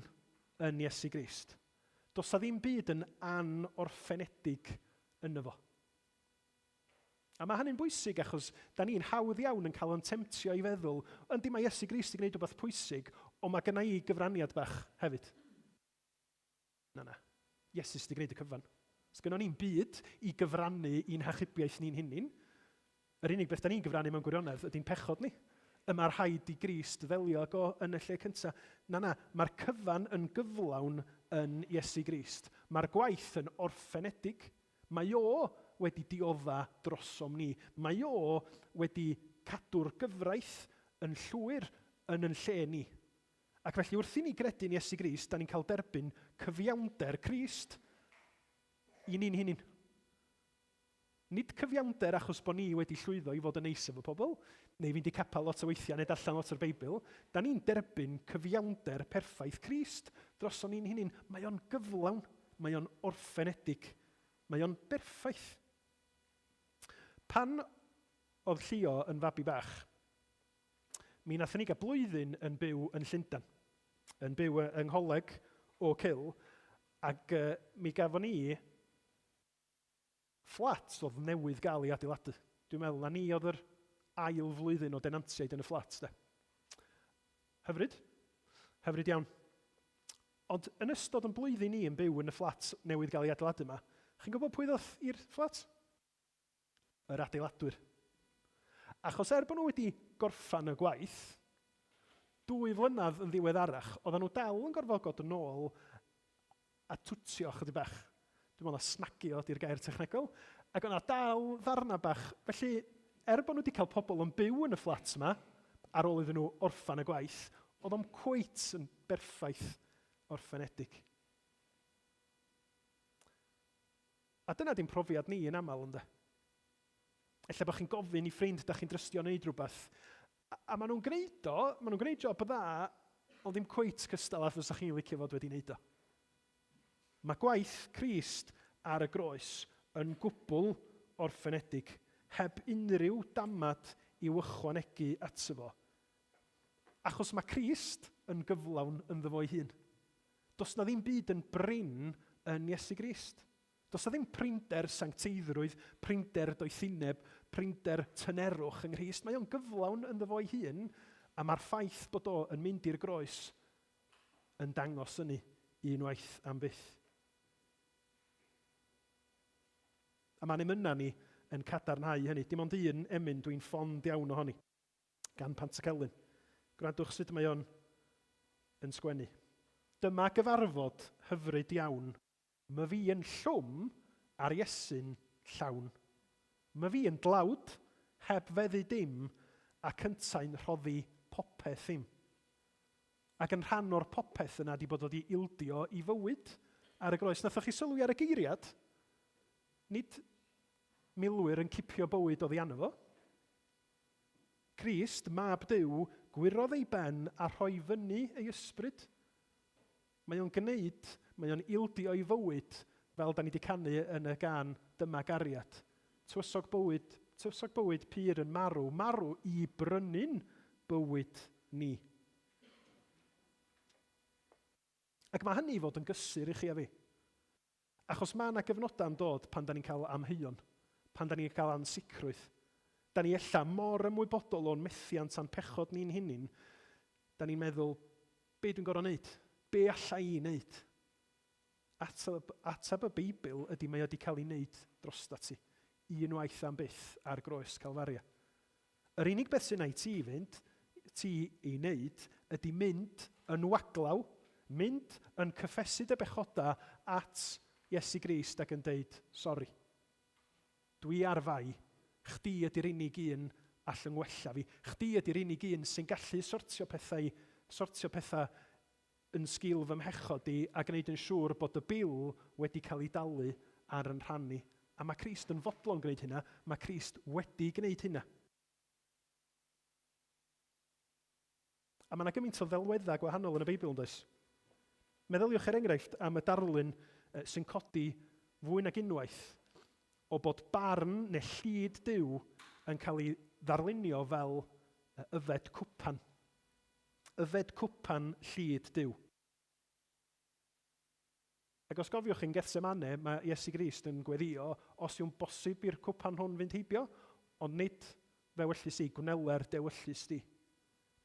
Speaker 1: yn Iesu Grist. Does na ddim byd yn anorffenedig yno fo. A mae hynny'n bwysig achos da ni'n hawdd iawn yn cael yn temtio i feddwl, yndi mae Iesu Grist yn gwneud rhywbeth pwysig, ond mae gynna i gyfraniad bach hefyd. Na, na. Iesu sydd wedi gwneud y cyfan. Sgynnon ni'm byd i gyfrannu i'n hachubiaeth ni'n hunin. Yr unig beth da ni'n gyfrannu mewn gwirionedd ydy'n pechod ni. Y mae rhaid i Grist ddelio ag o yn y lle cyntaf. Na, na, mae'r cyfan yn gyflawn yn Iesu Grist. Mae'r gwaith yn orffenedig. Mae o wedi diodda drosom ni. Mae o wedi cadw'r gyfraith yn llwyr yn yn lle ni. Ac felly wrth i ni gredu yn Iesu Grist, da ni'n cael derbyn cyfiawnder Crist i ni'n hunin. Nid cyfiawnder achos bod ni wedi llwyddo i fod yn neis efo pobl, neu fynd i capel lot o weithiau, neu darllen lot o'r Beibl. Da ni'n derbyn cyfiawnder perffaith Crist droson ni'n hunain. Mae o'n gyflawn, mae o'n orffenedig, mae o'n berffaith. Pan oedd Llio yn fabi bach, mi nathon ni gael blwyddyn yn byw yn Llundain, yn byw yng Ngholeg Oak Hill, ac mi gafon ni fflat oedd newydd gael ei adeiladu. Dwi'n meddwl na ni oedd yr ail flwyddyn o denantiaid yn y fflat, de. Hyfryd. Hyfryd iawn. Ond yn ystod yn blwyddyn ni yn byw yn y fflat newydd gael ei adeiladu yma, chi'n gwybod pwy ddoth i'r fflat? Yr adeiladwyr. Achos er bod nhw wedi gorffan y gwaith, dwy flynedd yn ddiweddarach, oedden nhw dal yn gorfod god yn ôl a twtio chydig bach. Dwi'n meddwl na snagio ydy'r gair technegol. Ac o'na dal ddarnau bach. Felly, er bod nhw wedi cael pobl yn byw yn y fflat yma, ar ôl iddyn nhw orffan y gwaith, oedd o'm cweit yn berffaith orffenedig. A dyna di'n profiad ni yn aml, ynde? Ella bod chi'n gofyn i ffrind da chi'n drystio wneud rhywbeth, a, a maen nhw'n gwneud o, maen nhw'n gwneud job dda, ond ddim cweit cystal â fysa chi'n licio fod wedi wneud o. Mae gwaith Crist ar y groes yn gwbl orffenedig, heb unrhyw damad i'w ychwanegu ato fo. Achos mae Crist yn gyflawn ynddo fo'i hun. Does 'na ddim byd yn brin yn Iesu Grist. Does 'na ddim prinder sancteiddrwydd, prinder doethineb, prinder tynerwch yng Nghrist. Mae o'n gyflawn ynddo fo'i hun, a mae'r ffaith bod o yn mynd i'r groes yn dangos hynny unwaith am byth. A mae'n emynau ni yn cadarnhau hynny. Dim ond un emyn dwi'n ffond iawn ohoni. gan Pantycelyn. Gwrandwch sut mae o'n yn sgwennu. Dyma gyfarfod hyfryd iawn. My fi yn llwm a'r Iesu'n llawn. My fi yn dlawd, heb feddu dim, ac yntau'n rhoddi popeth i'm. Ac yn rhan o'r popeth yna 'di bod wedi ildio i fywyd ar y groes. Nathoch chi sylwi ar y geiriad? Nid milwyr yn cipio bywyd oddi arno fo. Crist, Mab Duw, gwyrodd ei ben a rhoi fyny ei ysbryd. Mae o'n gwneud, mae o'n ildio ei fywyd, fel da ni wedi canu yn y gân Dyma Gariad. Tywysog bywyd, tywysog bywyd pur yn marw, marw i brynu'n bywyd ni. Ac mae hynny i fod yn gysur i chi a fi. Achos mae 'na gyfnodau yn dod pan 'da ni'n cael amheuon, pan 'da ni'n cael ansicrwydd. 'Da ni ella mor ymwybodol o'n methiant a'n pechod ni'n hunin, 'da ni'n meddwl, be dwi'n gorfod wneud? Be alla i wneud? Ateb, ateb y Beibl ydy mae o 'di cael ei wneud drostat ti, unwaith am byth ar groes Calfaria. Yr unig beth sy'n rhaid ti fynd, ti ei wneud, ydy mynd yn waglaw, mynd yn cyffesu dy bechodau at Iesu Grist ac yn deud, sori, dwi ar fai, chdi ydy'r unig un all yng ngwella fi, chdi ydy'r unig un sy'n gallu sortio pethau, sortio pethau yn sgil fy mhechod i a gwneud yn siŵr bod y bil wedi cael ei dalu ar yn rhan i. A mae Crist yn fodlon gwneud hynna, mae Crist wedi gwneud hynna. A mae yna gymaint o ddelweddau gwahanol yn y Beibl, yn does? Meddyliwch er enghraifft am y darlun sy'n codi fwy nag unwaith o bod barn neu llid Duw yn cael ei ddarlunio fel yfed cwpan. Yfed cwpan llid Duw. Ac os gofiwch yn Gethsemane, mae Iesu Grist yn gweddïo, os yw'n bosib i'r cwpan hwn fynd heibio, ond nid f'ewyllys i, gwneler d'ewyllys di.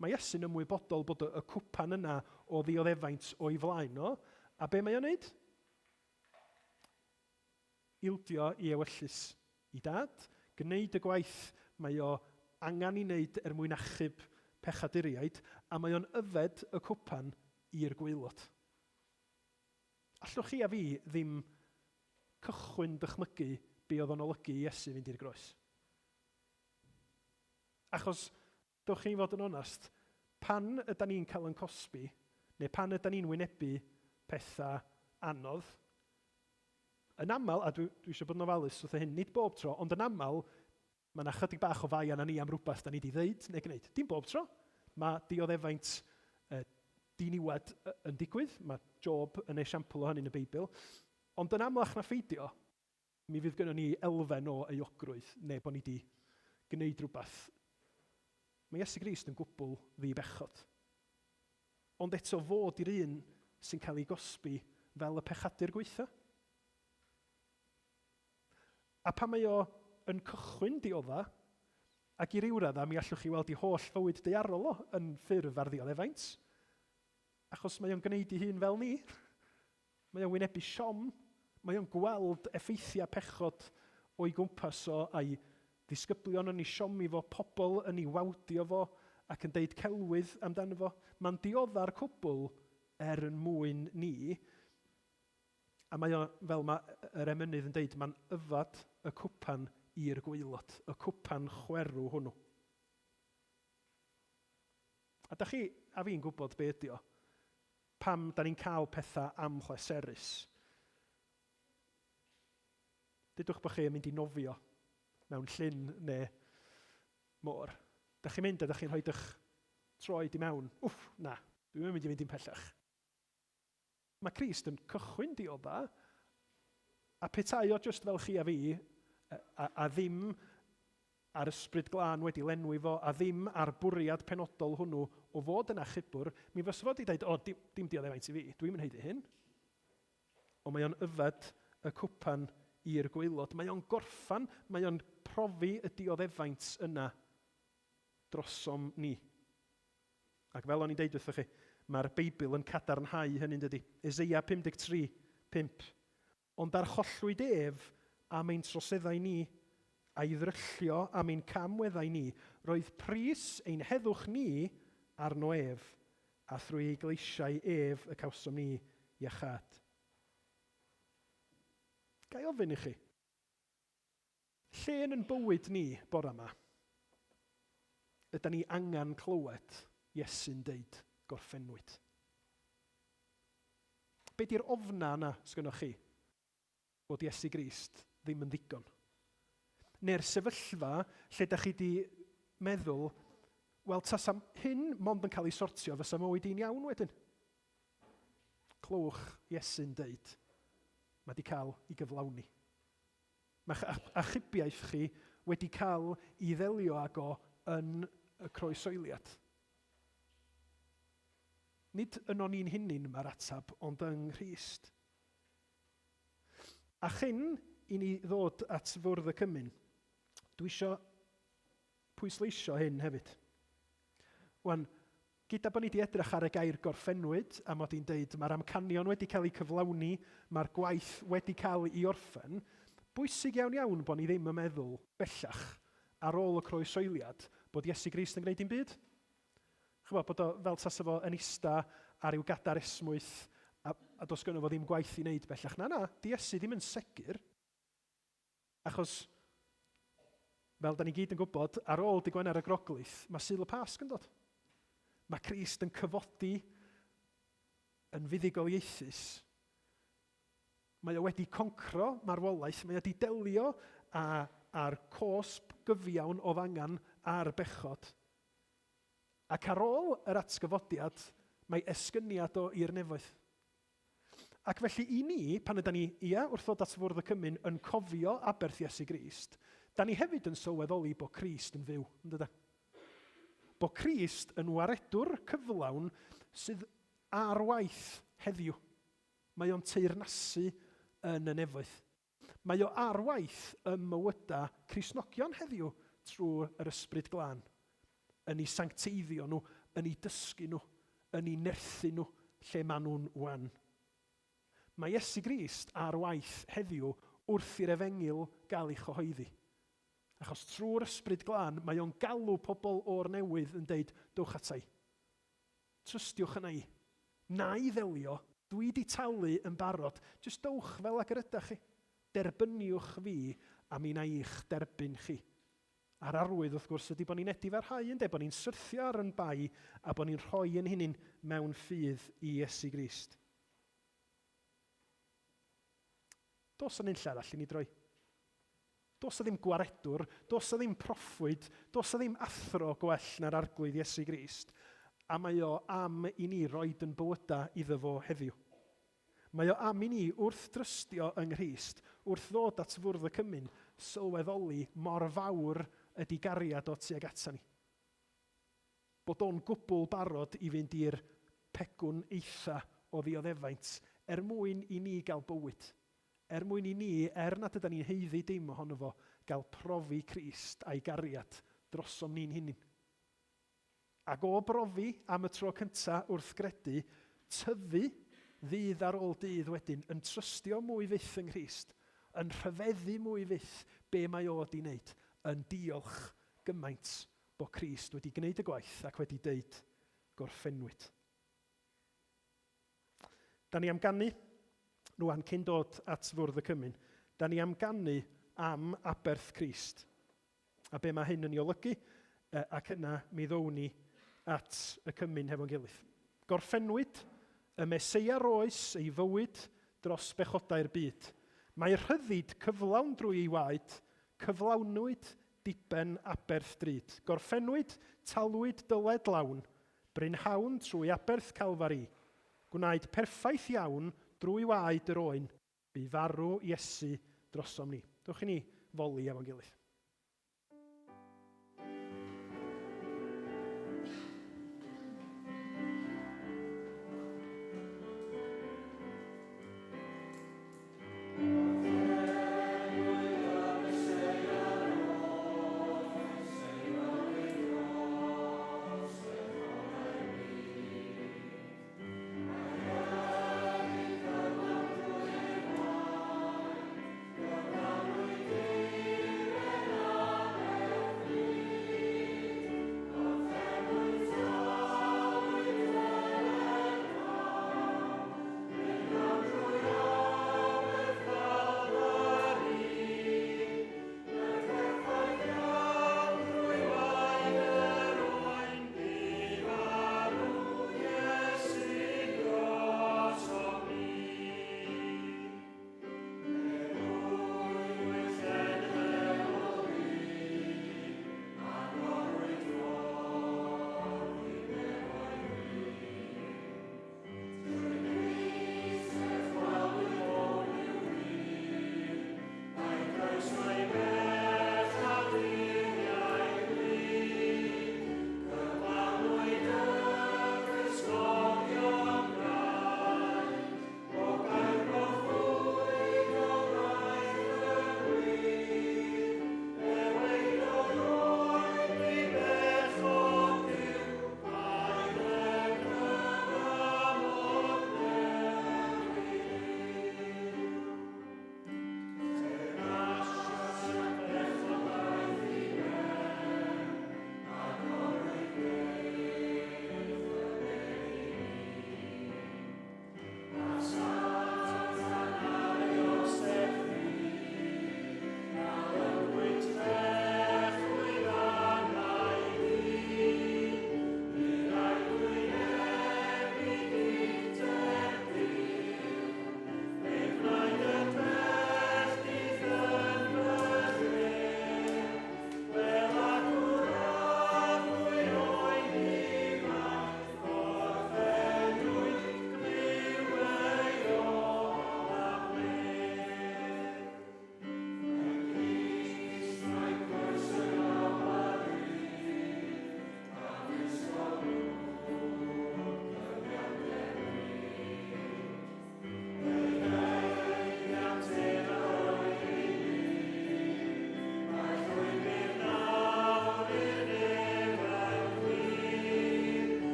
Speaker 1: Mae Iesu'n ymwybodol bod y cwpan yna o ddioddefaint o'i flaen o, a be mae o'n wneud? Ildio i ewyllys i Dad, gwneud y gwaith mae o angen ei wneud er mwyn achub pechaduriaid, a mae o'n yfed y cwpan i'r gwaelod. Allwch chi a fi ddim cychwyn dychmygu be oedd o'n olygu i Iesu fynd i'r groes. Achos, dewch chi fod yn onest, pan yda ni'n cael yn cosbi, neu pan yda ni'n wynebu pethau anodd, Yn aml, a dwi, dwi eisiau bod yn ofalus wrth hyn, nid bob tro, ond yn aml, mae yna chydig bach o fai arna ni am rhywbeth da ni wedi ddeud neu gwneud. Dim bob tro. Mae dioddefaint diniwed yn digwydd. Mae Job yn esiampl o hynny yn y Beibl. Ond yn amlach na pheidio, mi fydd gynnon ni elfen o euogrwydd neu bod ni wedi gwneud rhywbeth. Mae Iesu Grist yn gwbl ddi-bechod. Ond eto fod i'r un sy'n cael ei gosbi fel y pechadur gwaetha. A pan mae o yn cychwyn diodda, ac i ryw raddau mi allwch chi weld ei holl fywyd daearol o yn ffurf ar ddioddefaint, achos mae o'n gwneud ei hun fel ni. Mae o'n wynebu siom, mae o'n gweld effeithiau pechod o'i gwmpas o, a'i ddisgyblion yn ei siomi fo, pobl yn ei wawdio fo ac yn deud celwydd amdano fo. Mae'n diodda'r cwbl er yn mwyn ni, a mae o, fel mae yr emynydd yn deud, mae'n yfad y cwpan i'r gwaelod, y cwpan chwerw hwnnw. A da chi a fi'n gwybod be ydi o. Pam da ni'n cael pethau amhleserus? Dudwch bod chi yn mynd i nofio mewn llyn neu môr. Da chi'n mynd a da chi'n rhoi eich troed i mewn. Wff, na, dwi'm yn mynd i fynd i'n pellach. Mae Crist yn cychwyn diodda, a petai o jyst fel chi a fi, a, a, a ddim a'r Ysbryd Glân wedi lenwi fo, a ddim â'r bwriad penodol hwnnw o fod yn achubwr, mi fysa fo 'di deud, 'O, dim, dim dioddefaint i fi, dwi'm yn haeddu hyn. Ond mae o'n yfed y cwpan i'r gwaelod. Mae o'n gorffan, mae o'n profi y dioddefaint yna drosom ni. Ac fel o'n i'n deud wrthoch chi, mae'r Beibl yn cadarnhau hynny'n dydy. Eseia 53, 5. Ond archollwyd ef am ein troseddau ni, a'i ddryllio am ein camweddau ni, roedd pris ein heddwch ni arno ef, a thrwy ei gleisiau ef y cawsom ni iachâd. Ga i ofyn i chi, lle yn yn bywyd ni bore yma, yda ni angen clywed Iesu'n deud, gorffennwyd? Be di'r ofna yna sgynnoch chi bod Iesu Grist ddim yn ddigon? Neu'r sefyllfa lle da chi di meddwl, wel tasa hyn mond yn cael ei sortio, fysa mywyd i'n iawn wedyn. Clywch Iesu'n deud, mae di cael ei gyflawni. Mae'ch achubiaeth chi wedi cael ei ddelio ag o yn y croesoeliad. Nid ynon ni'n hunain mae'r ateb, ond yng Nghrist. A chyn i ni ddod at fwrdd y cymun, dwi eisiau pwysleisio hyn hefyd. Wan, gyda bod ni wedi edrych ar y gair gorffennwyd, a mod i'n deud mae'r amcanion wedi cael eu cyflawni, mae'r gwaith wedi cael ei orffen, bwysig iawn iawn bod ni ddim yn meddwl bellach, ar ôl y croesoeliad, bod Iesu Grist yn gwneud dim byd. Ch'mod, bod o fel tasa fo yn ista ar ryw gadar esmwyth a, a does gynno fo ddim gwaith i wneud bellach. Na, na, di Iesu ddim yn segur. Achos, fel da ni gyd yn gwybod, ar ôl dy Gwener y Groglith, mae Sul y Pasg yn dod. Mae Crist yn cyfodi yn fuddugoliaethus. Mae o wedi concro marwolaeth, mae o wedi delio â, â'r cosb gyfiawn o ddangan a'r bechod. Ac ar ôl yr atgyfodiad, mae esgyniad o i'r nefoedd. Ac felly i ni, pan yda ni, ia, wrth ddod at fwrdd y cymun, yn cofio aberth Iesu Grist, da ni hefyd yn sylweddoli bod Crist yn fyw, yn dydan? Bod Crist yn waredwr cyflawn sydd ar waith heddiw. Mae o'n teyrnasu yn y nefoedd. Mae o ar waith ym mywydau Cristnogion heddiw trwy yr Ysbryd Glân, yn eu sancteiddio nhw, yn eu dysgu nhw, yn eu nerthu nhw lle maen nhw'n wan. Mae Iesu Grist ar waith heddiw wrth i'r Efengyl gael ei chyhoeddi. Achos trwy'r Ysbryd Glân mae o'n galw pobl o'r newydd yn deud, dowch ata i. Trystiwch yna i. Na i ddelio, dwi di talu yn barod, jyst dowch fel ag yr ydach chi. Derbyniwch fi a mi na i'ch derbyn chi. A'r arwydd, wrth gwrs, ydy bod ni'n edifarhau, ynde, bod ni'n syrthio ar yn bai a bod ni'n rhoi yn hunin mewn ffydd i Iesu Grist. Does 'na unlle arall i ni droi. Does 'na ddim gwaredwr, does 'na ddim proffwyd, does 'na ddim athro gwell na'r Arglwydd Iesu Grist, a mae o am i ni roid yn bywyda iddo fo heddiw. Mae o am i ni, wrth drystio yng Nghrist, wrth ddod at fwrdd y cymun, sylweddoli mor fawr ydi gariad o tuag ata ni. Bod o'n gwbl barod i fynd i'r pegwn eitha o ddioddefaint er mwyn i ni gael bywyd. Er mwyn i ni, er nad ydan ni'n haeddu dim ohono fo, gael profi Crist a'i gariad drosom ni'n hunin. Ac o brofi am y tro cynta wrth gredu, tyfu ddydd ar ôl dydd wedyn, yn trystio mwy fyth yng Nghrist, yn rhyfeddu mwy fyth be mae o 'di wneud, yn diolch gymaint bo Crist wedi gwneud y gwaith ac wedi deud, Gorffennwyd. Da ni am ganu, rwan cyn dod at fwrdd y cymun, da ni am ganu am aberth Crist. A be mae hyn yn ei olygu, ac yna mi ddown ni at y cymun hefo'n gilydd. Gorffennwyd y Meseia roes ei fywyd dros bechodau'r byd. Mae rhyddid cyflawn drwy ei waed, cyflawnwyd diben aberth drud. Gorffennwyd, talwyd dyled lawn, Brynhawn trwy aberth Calfari. Gwnaed perffaith iawn drwy waed yr oen, bu farw Iesu drosom ni. Dewch i ni foli efo'n gilydd.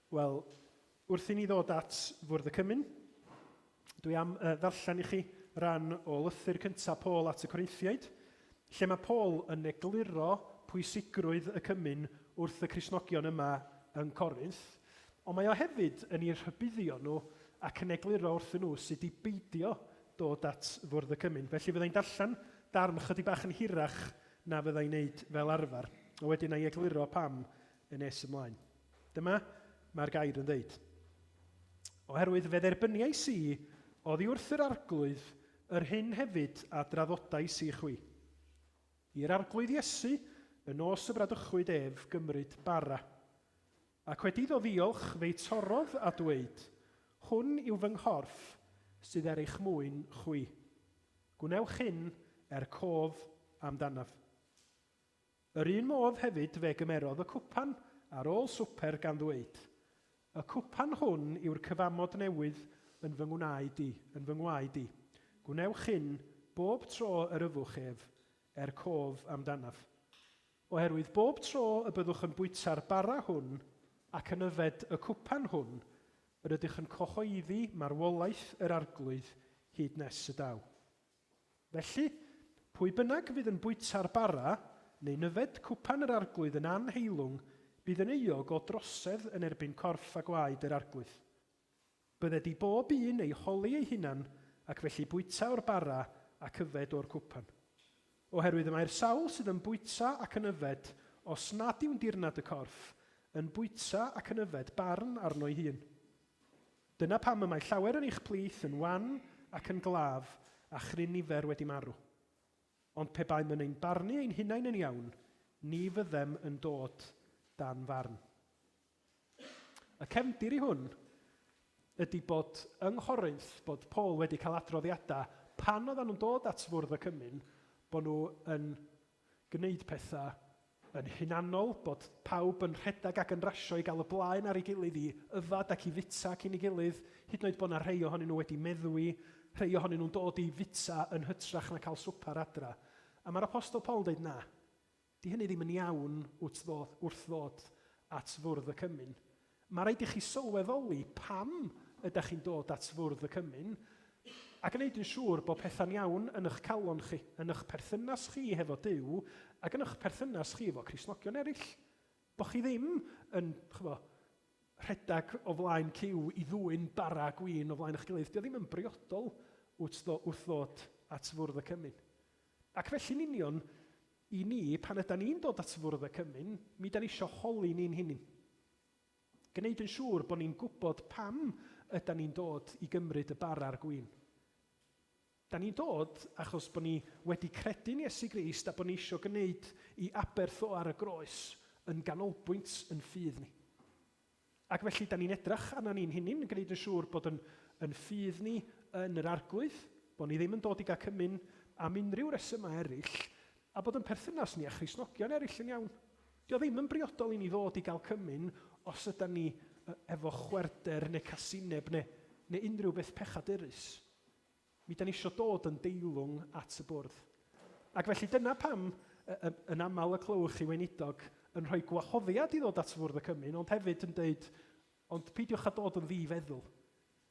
Speaker 1: Wel, wrth i ni ddod at Fwrdd y Cymun, dwi am uh, ddarllen i chi ran o lythyr cyntaf Paul at y Corinthiaid, lle mae Paul yn egluro pwysigrwydd y cymun wrth y Cristnogion yma yn Corinth, ond mae o hefyd yn eu rhybuddio nhw ac yn egluro wrthyn nhw sut i beidio dod at Fwrdd y Cymun. Felly fyddai'n darllen darn chydig bach yn hirach na fyddai'n neud fel arfer, a wedyn na i egluro pam yn nes ymlaen. Dyma mae'r gair yn ddeud. Oherwydd fe dderbyniais i oddi wrth yr Arglwydd yr hyn hefyd a draddodais i chwi. I'r Arglwydd Iesu, y nos y bradychwyd ef, gymryd bara. Ac wedi iddo ddiolch, fe'i torrodd a dweud, Hwn yw fy nghorff sydd er eich mwyn chwi. Gwnewch hyn er cof amdanaf. Yr un modd hefyd fe gymerodd y cwpan ar ôl swper gan ddweud, Y cwpan hwn yw'r cyfamod newydd yn fy ngwnaed i, yn fy ngwaed i. Gwnewch hyn bob tro yr yfwch ef, er cof amdanaf. Oherwydd bob tro y byddwch yn bwyta'r bara hwn ac yn yfed y cwpan hwn, yr ydych yn cyhoeddi marwolaeth yr Arglwydd hyd nes y daw. Felly, pwy bynnag fydd yn bwyta'r bara neu'n yfed cwpan yr Arglwydd yn anheilwng, bydd yn euog o drosedd yn erbyn corff a gwaed yr Arglwydd. Bydded i bob un ei holi ei hunan, ac felly bwyta o'r bara ac yfed o'r cwpan. Oherwydd y mae'r sawl sydd yn bwyta ac yn yfed, os nad yw'n dirnad y corff, yn bwyta ac yn yfed barn arno'i hun. Dyna pam y mae llawer yn eich plith yn wan ac yn glaf, a chryn nifer wedi marw. Ond pe baem yn ein barnu ein hunain yn iawn, ni fyddem yn dod dan farn. Y cefndir i hwn ydy bod yng Nghorinth, bod Paul wedi cael adroddiadau pan oedden nhw'n dod at fwrdd y cymun, bod nhw yn gwneud pethau yn hunanol, bod pawb yn rhedeg ac yn rasio i gael y blaen ar ei gilydd i yfad ac i fita cyn ei gilydd, hyd yn oed bod yna rhai ohonyn nhw wedi meddwi, rhai ohonyn nhw'n dod i fita yn hytrach na cael swper adra. A mae'r Apostol Paul yn dweud na, 'Di hynny ddim yn iawn wrth ddod, wrth ddod at fwrdd y cymun. Mae rhaid i chi sylweddoli pam ydych chi'n dod at fwrdd y cymun a gwneud yn siŵr bod pethau'n iawn yn eich calon chi, yn eich perthynas chi hefo Duw ac yn eich perthynas chi efo Cristnogion eraill. Bod chi ddim yn, ch'mo, rhedeg o flaen ciw i ddwyn bara a gwin o flaen eich gilydd. Dio ddim yn briodol wrth ddod at fwrdd y cymun. Ac felly'n union, i ni, pan ydan ni'n dod at Fwrdd y Cymun, mi 'dan ni isio holi ni'n hunin. Gneud yn siŵr bod ni'n gwybod pam ydan ni'n dod i gymryd y bara a'r gwin. Da ni'n dod achos bod ni wedi credu'n Iesu Grist a bod ni isio gwneud i aberth o ar y groes yn ganolbwynt yn ffydd ni. Ac felly, da ni'n edrach arna ni'n hunin, yn gwneud yn siŵr bod yn, yn ffydd ni yn yr Arglwydd, bod ni ddim yn dod i gael cymun am unrhyw resymau eraill, a bod yn perthynas ni â Christnogion eraill yn iawn. Dio ddim yn briodol i ni ddod i gael cymun os yda ni efo chwerder neu casineb neu, neu unrhyw beth pechadurus. Mi 'dan ni isio dod yn deilwng at y bwrdd. Ac felly dyna pam yn aml y clywch chi weinidog yn rhoi gwahoddiad i ddod at fwrdd y cymun, ond hefyd yn deud, ond peidiwch â dod yn ddi-feddwl.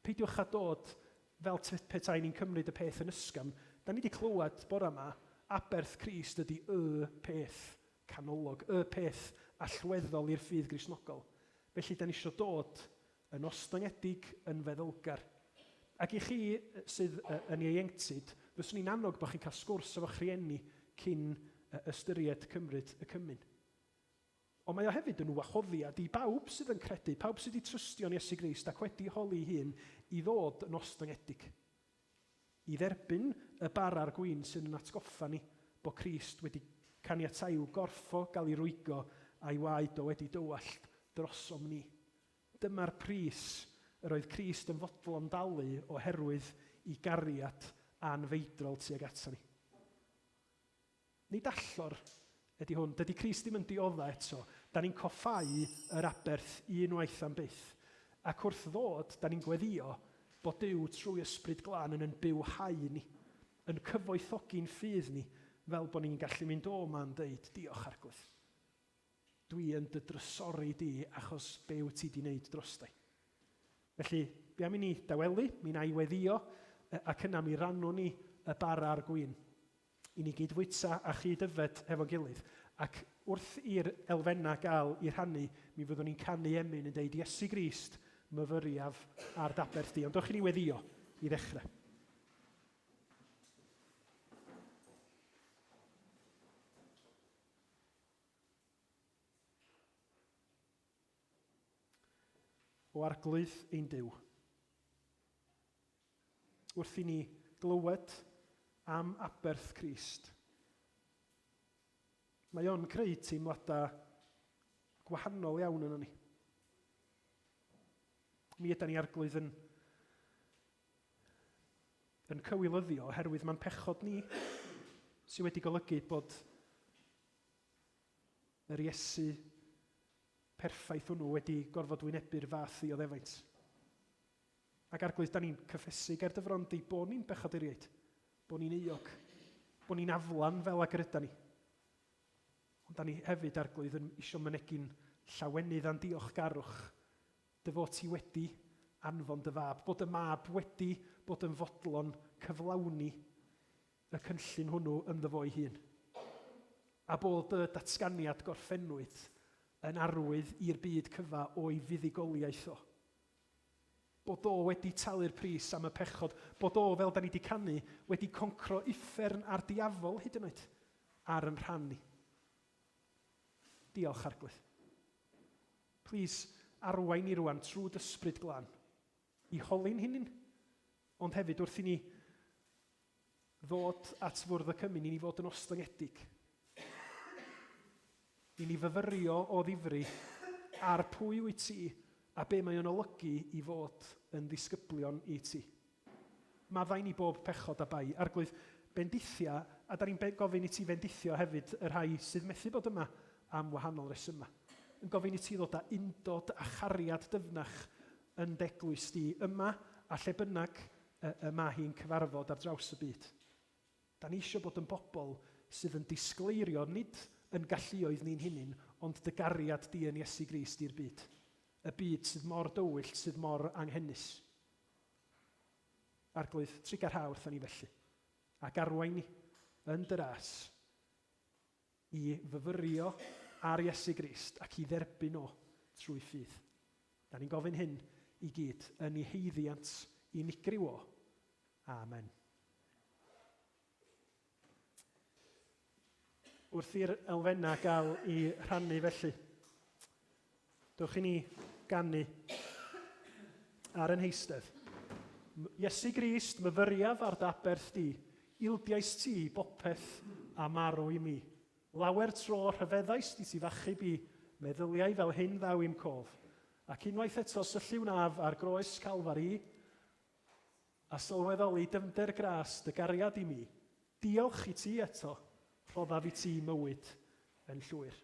Speaker 1: Peidiwch â dod fel petai ni'n cymryd y peth yn ysgafn. Da ni wedi clywed bore yma, aberth Crist ydy y peth canolog, y peth allweddol i'r ffydd Gristnogol. Felly da ni eisiau dod yn ostyngedig, yn feddylgar. Ac i chi sydd yn ieuenctid, fyswn i'n annog bod chi'n cael sgwrs efo'ch rhieni cyn ystyried cymryd y cymun. Ond mae o hefyd yn wahoddiad i bawb sydd yn credu, pawb sydd wedi trystio yn Iesu Grist ac wedi holi ei hun, i ddod yn ostyngedig. I dderbyn y bara a'r gwin sydd yn atgoffa ni bod Crist wedi caniatáu i'w gorff o gael ei rwygo a'i waed o wedi dywallt drosom ni. Dyma'r pris yr oedd Crist yn fodlon dalu oherwydd i gariad anfeidrol tuag ato ni. Nid allor ydy hwn. Dydy Crist ddim yn diodda eto. Da ni'n coffáu yr aberth unwaith am byth. Ac wrth ddod, da ni'n gweddio bod Duw trwy Ysbryd Glân yn yn bywhau ni, yn cyfoethogi'n ffydd ni, fel bod ni'n gallu mynd o 'ma'n deud, diolch Arglwydd. Dwi yn dy drysori di achos be wyt ti di wneud drosta i. Felly, be am i ni dawelu, mi na i weddio, ac yna mi rannwn ni y bara a'r gwin. I ni gyd fwyta a chyd yfed hefo'n gilydd. Ac wrth i'r elfennau gael eu rhannu, mi fyddwn ni'n canu emyn yn deud, Iesu Grist, myfyriaf ar d'aberth di. Ond dowch i ni weddio i ddechrau. O Arglwydd ein Duw, wrth i ni glywed am aberth Crist, mae o'n creu teimladau gwahanol iawn yno ni. Mi yda ni Arglwydd yn, yn cywilyddio oherwydd mae'n pechod ni sydd wedi golygu bod yr Iesu perffaith hwnnw wedi gorfod wynebu'r fath ddioddefaint. Ac Arglwydd, da ni'n cyffesu ger dy fron di bod ni'n bechaduriaid, bod ni'n euog, bod ni'n aflan fel ag yr yda ni. Ond da ni hefyd, Arglwydd, yn isio mynegi'n llawenydd a'n diolchgarwch dy fod ti wedi anfon dy fab, bod y mab wedi bod yn fodlon cyflawni y cynllun hwnnw ynddo fo'i hun, a bod y datganiad gorffennwyd yn arwydd i'r byd cyfa o'i fuddugoliaeth o. Bod o wedi talu'r pris am y pechod, bod o, fel da ni di canu, wedi concro uffern a'r diafol hyd yn oed ar yn rhan ni. Diolch, Arglwydd. Plîs, arwain ni rwan trwy d'ysbryd glân i holi'n hunin, ond hefyd wrth i ni ddod at fwrdd y cymun i ni fod yn ostyngedig. I ni fyfyrio o ddifri ar pwy wyt ti a be mae o'n olygu i fod yn ddisgyblion i ti. Maddau ni bob pechod a bai. Arglwydd, bendithia, a da ni'n gofyn i ti fendithio hefyd y rhai sydd methu bod yma am wahanol resymau. Yn gofyn i ti ddod â undod a chariad dyfnach yn d'eglwys di yma a lle bynnag y, y mae hi'n cyfarfod ar draws y byd. Da ni eisiau bod yn bobl sydd yn disgleirio nid yn galluoedd ni'n hunin, ond dy gariad di yn Iesu Grist i'r byd. Y byd sydd mor dywyll, sydd mor anghenus. Arglwydd, trugarha wrthon ni felly, ac arwain ni yn dy ras i fyfyrio ar Iesu Grist ac i dderbyn o trwy ffydd. Da ni'n gofyn hyn i gyd yn ei haeddiant unigryw o. Amen. Wrth i'r elfennau gael ei rhannu felly, dewch i ni ganu ar yn heistedd. Iesu Grist, myfyriaf ar dy aberth di, ildiais ti bopeth a marw i mi. Lawer tro rhyfeddais di ti f'achub i, meddyliau fel hyn ddaw i'm cof. Ac unwaith eto syllu wnaf ar groes Calfari, a sylweddoli dyfnder gras dy gariad i mi. Diolch i ti eto, rhoddaf i ti mywyd yn llwyr.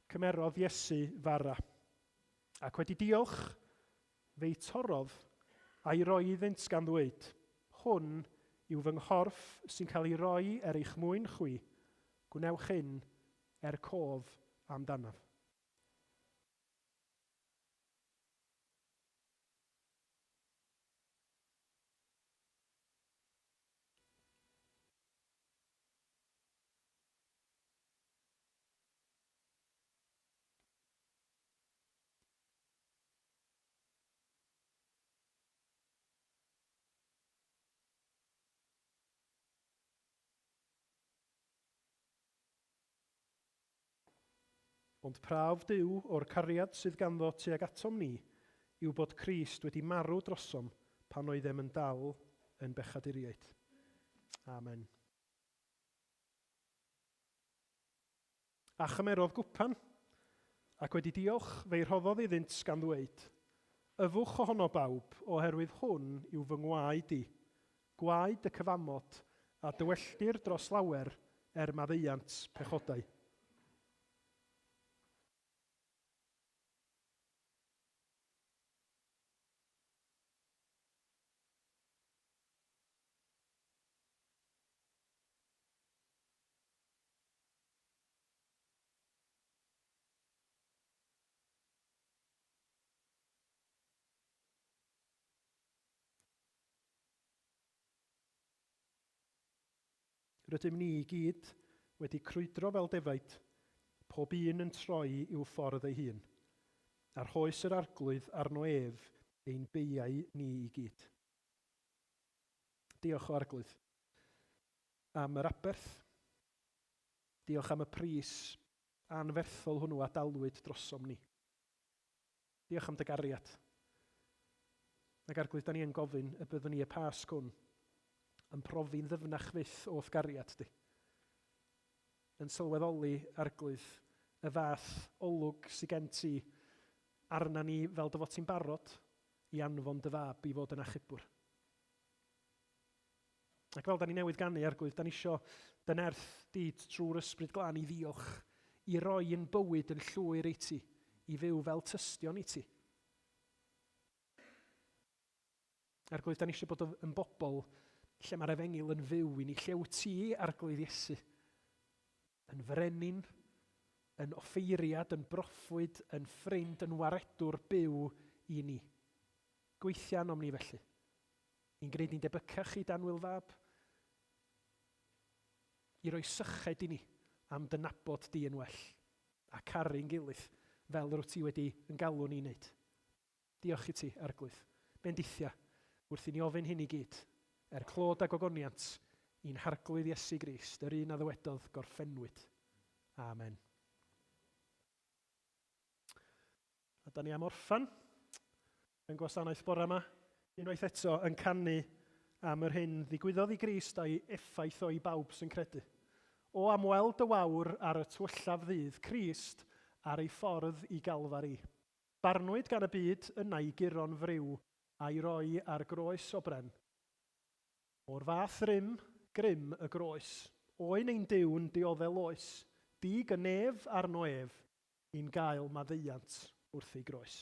Speaker 1: Cymerodd Iesu fara, ac wedi diolch, fe'i torrodd a'i roi iddynt gan ddweud, Hwn yw fy nghorff sy'n cael ei roi er eich mwyn chwi, gwnewch hyn er cof amdanaf. Ond prawf Duw o'r cariad sydd ganddo tuag atom ni yw bod Crist wedi marw drosom pan oeddem yn dal yn bechaduriaid. Amen. A chymerodd gwpan, ac wedi diolch, fe'i rhoddodd iddynt gan ddweud, Yfwch ohono bawb, oherwydd hwn yw fy ngwaed i, gwaed y cyfamod, a dywelltir dros lawer er maddeuant pechodau. Rydym ni i gyd wedi crwydro fel defaid, pob un yn troi i'w ffordd ei hun. A rhoes yr Arglwydd arno ef ein beiau ni i gyd. Diolch o Arglwydd am yr aberth. Diolch am y pris anferthol hwnnw a dalwyd drosom ni. Diolch am dy gariad. Ac Arglwydd, da ni yn gofyn y byddwn ni y Pasg hwn yn profi'n ddyfnach fyth o'th gariad di. Yn sylweddoli, Arglwydd, y fath olwg sydd gen ti arna ni fel dy fod ti'n barod i anfon dy fab i fod yn achubwr. Ac fel da ni newydd ganu, Arglwydd, da ni isio dy nerth di trwy'r Ysbryd Glân i ddiolch, i roi yn bywyd yn llwyr i ti, i fyw fel tystion i ti. Arglwydd, da ni eisiau bod yn bobl lle mae'r efengyl yn fyw i ni, lle wyt ti, Arglwydd Iesu, yn frenin, yn offeiriad, yn broffwyd, yn ffrind, yn waredwr byw i ni. Gweithia anom ni felly. I'n gwneud ni'n debycach i d'annwyl fab, i roi syched i ni am dy nabod di yn well, a caru'n gilydd fel yr wyt ti wedi yn galw ni i wneud. Diolch i ti, Arglwydd. Bendithia, wrth i ni ofyn hyn i gyd, er clod a gogoniant i'n Harglwydd Iesu Grist, yr un a ddywedodd, Gorffennwyd. Amen. A da ni am orffen yn gwasanaeth bore yma, unwaith eto yn canu am yr hyn ddigwyddodd i Grist a'i effaith o i bawb sy'n credu. O am weld y wawr ar y tywyllaf ddydd, Crist ar ei ffordd i Galfari. Barnwyd gan y byd yna i guro'n friw a'i roi ar groes o bren. O'r fath rym, grym y groes. Oen ein Duw'n dioddel oes, dig y nef arno ef, i'n gael maddeuant wrth ei groes.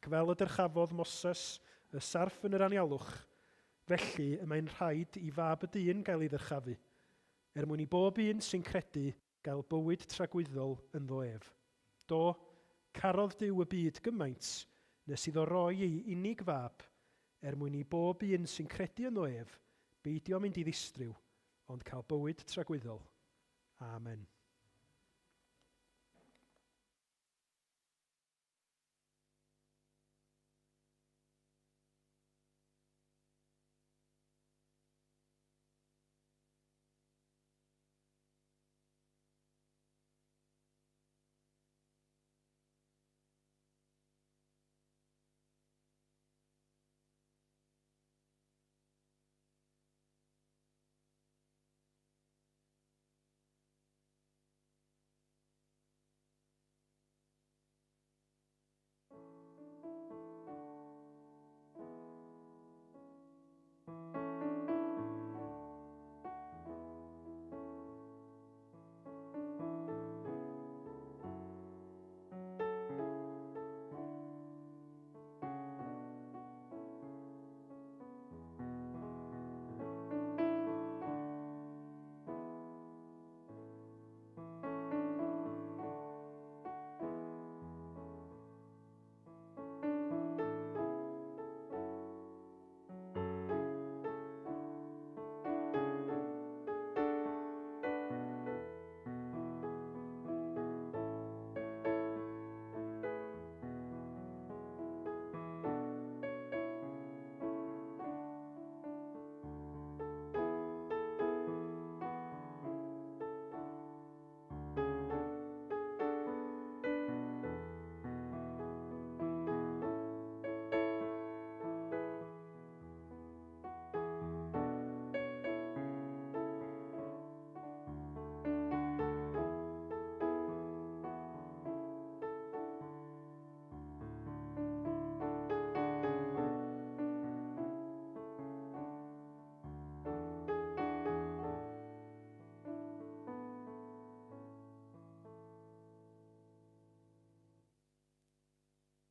Speaker 1: Ac fel y dyrchafodd Moses y sarff yn yr anialwch, felly y mae'n rhaid i Fab y Dyn gael ei ddyrchafu, er mwyn i bob un sy'n credu gael bywyd tragwyddol ynddo ef. Do, carodd Duw y byd gymaint, nes iddo roi ei unig Fab, er mwyn i bob un sy'n credu ynddo ef beidio mynd i ddistryw, ond cael bywyd tragwyddol. Amen.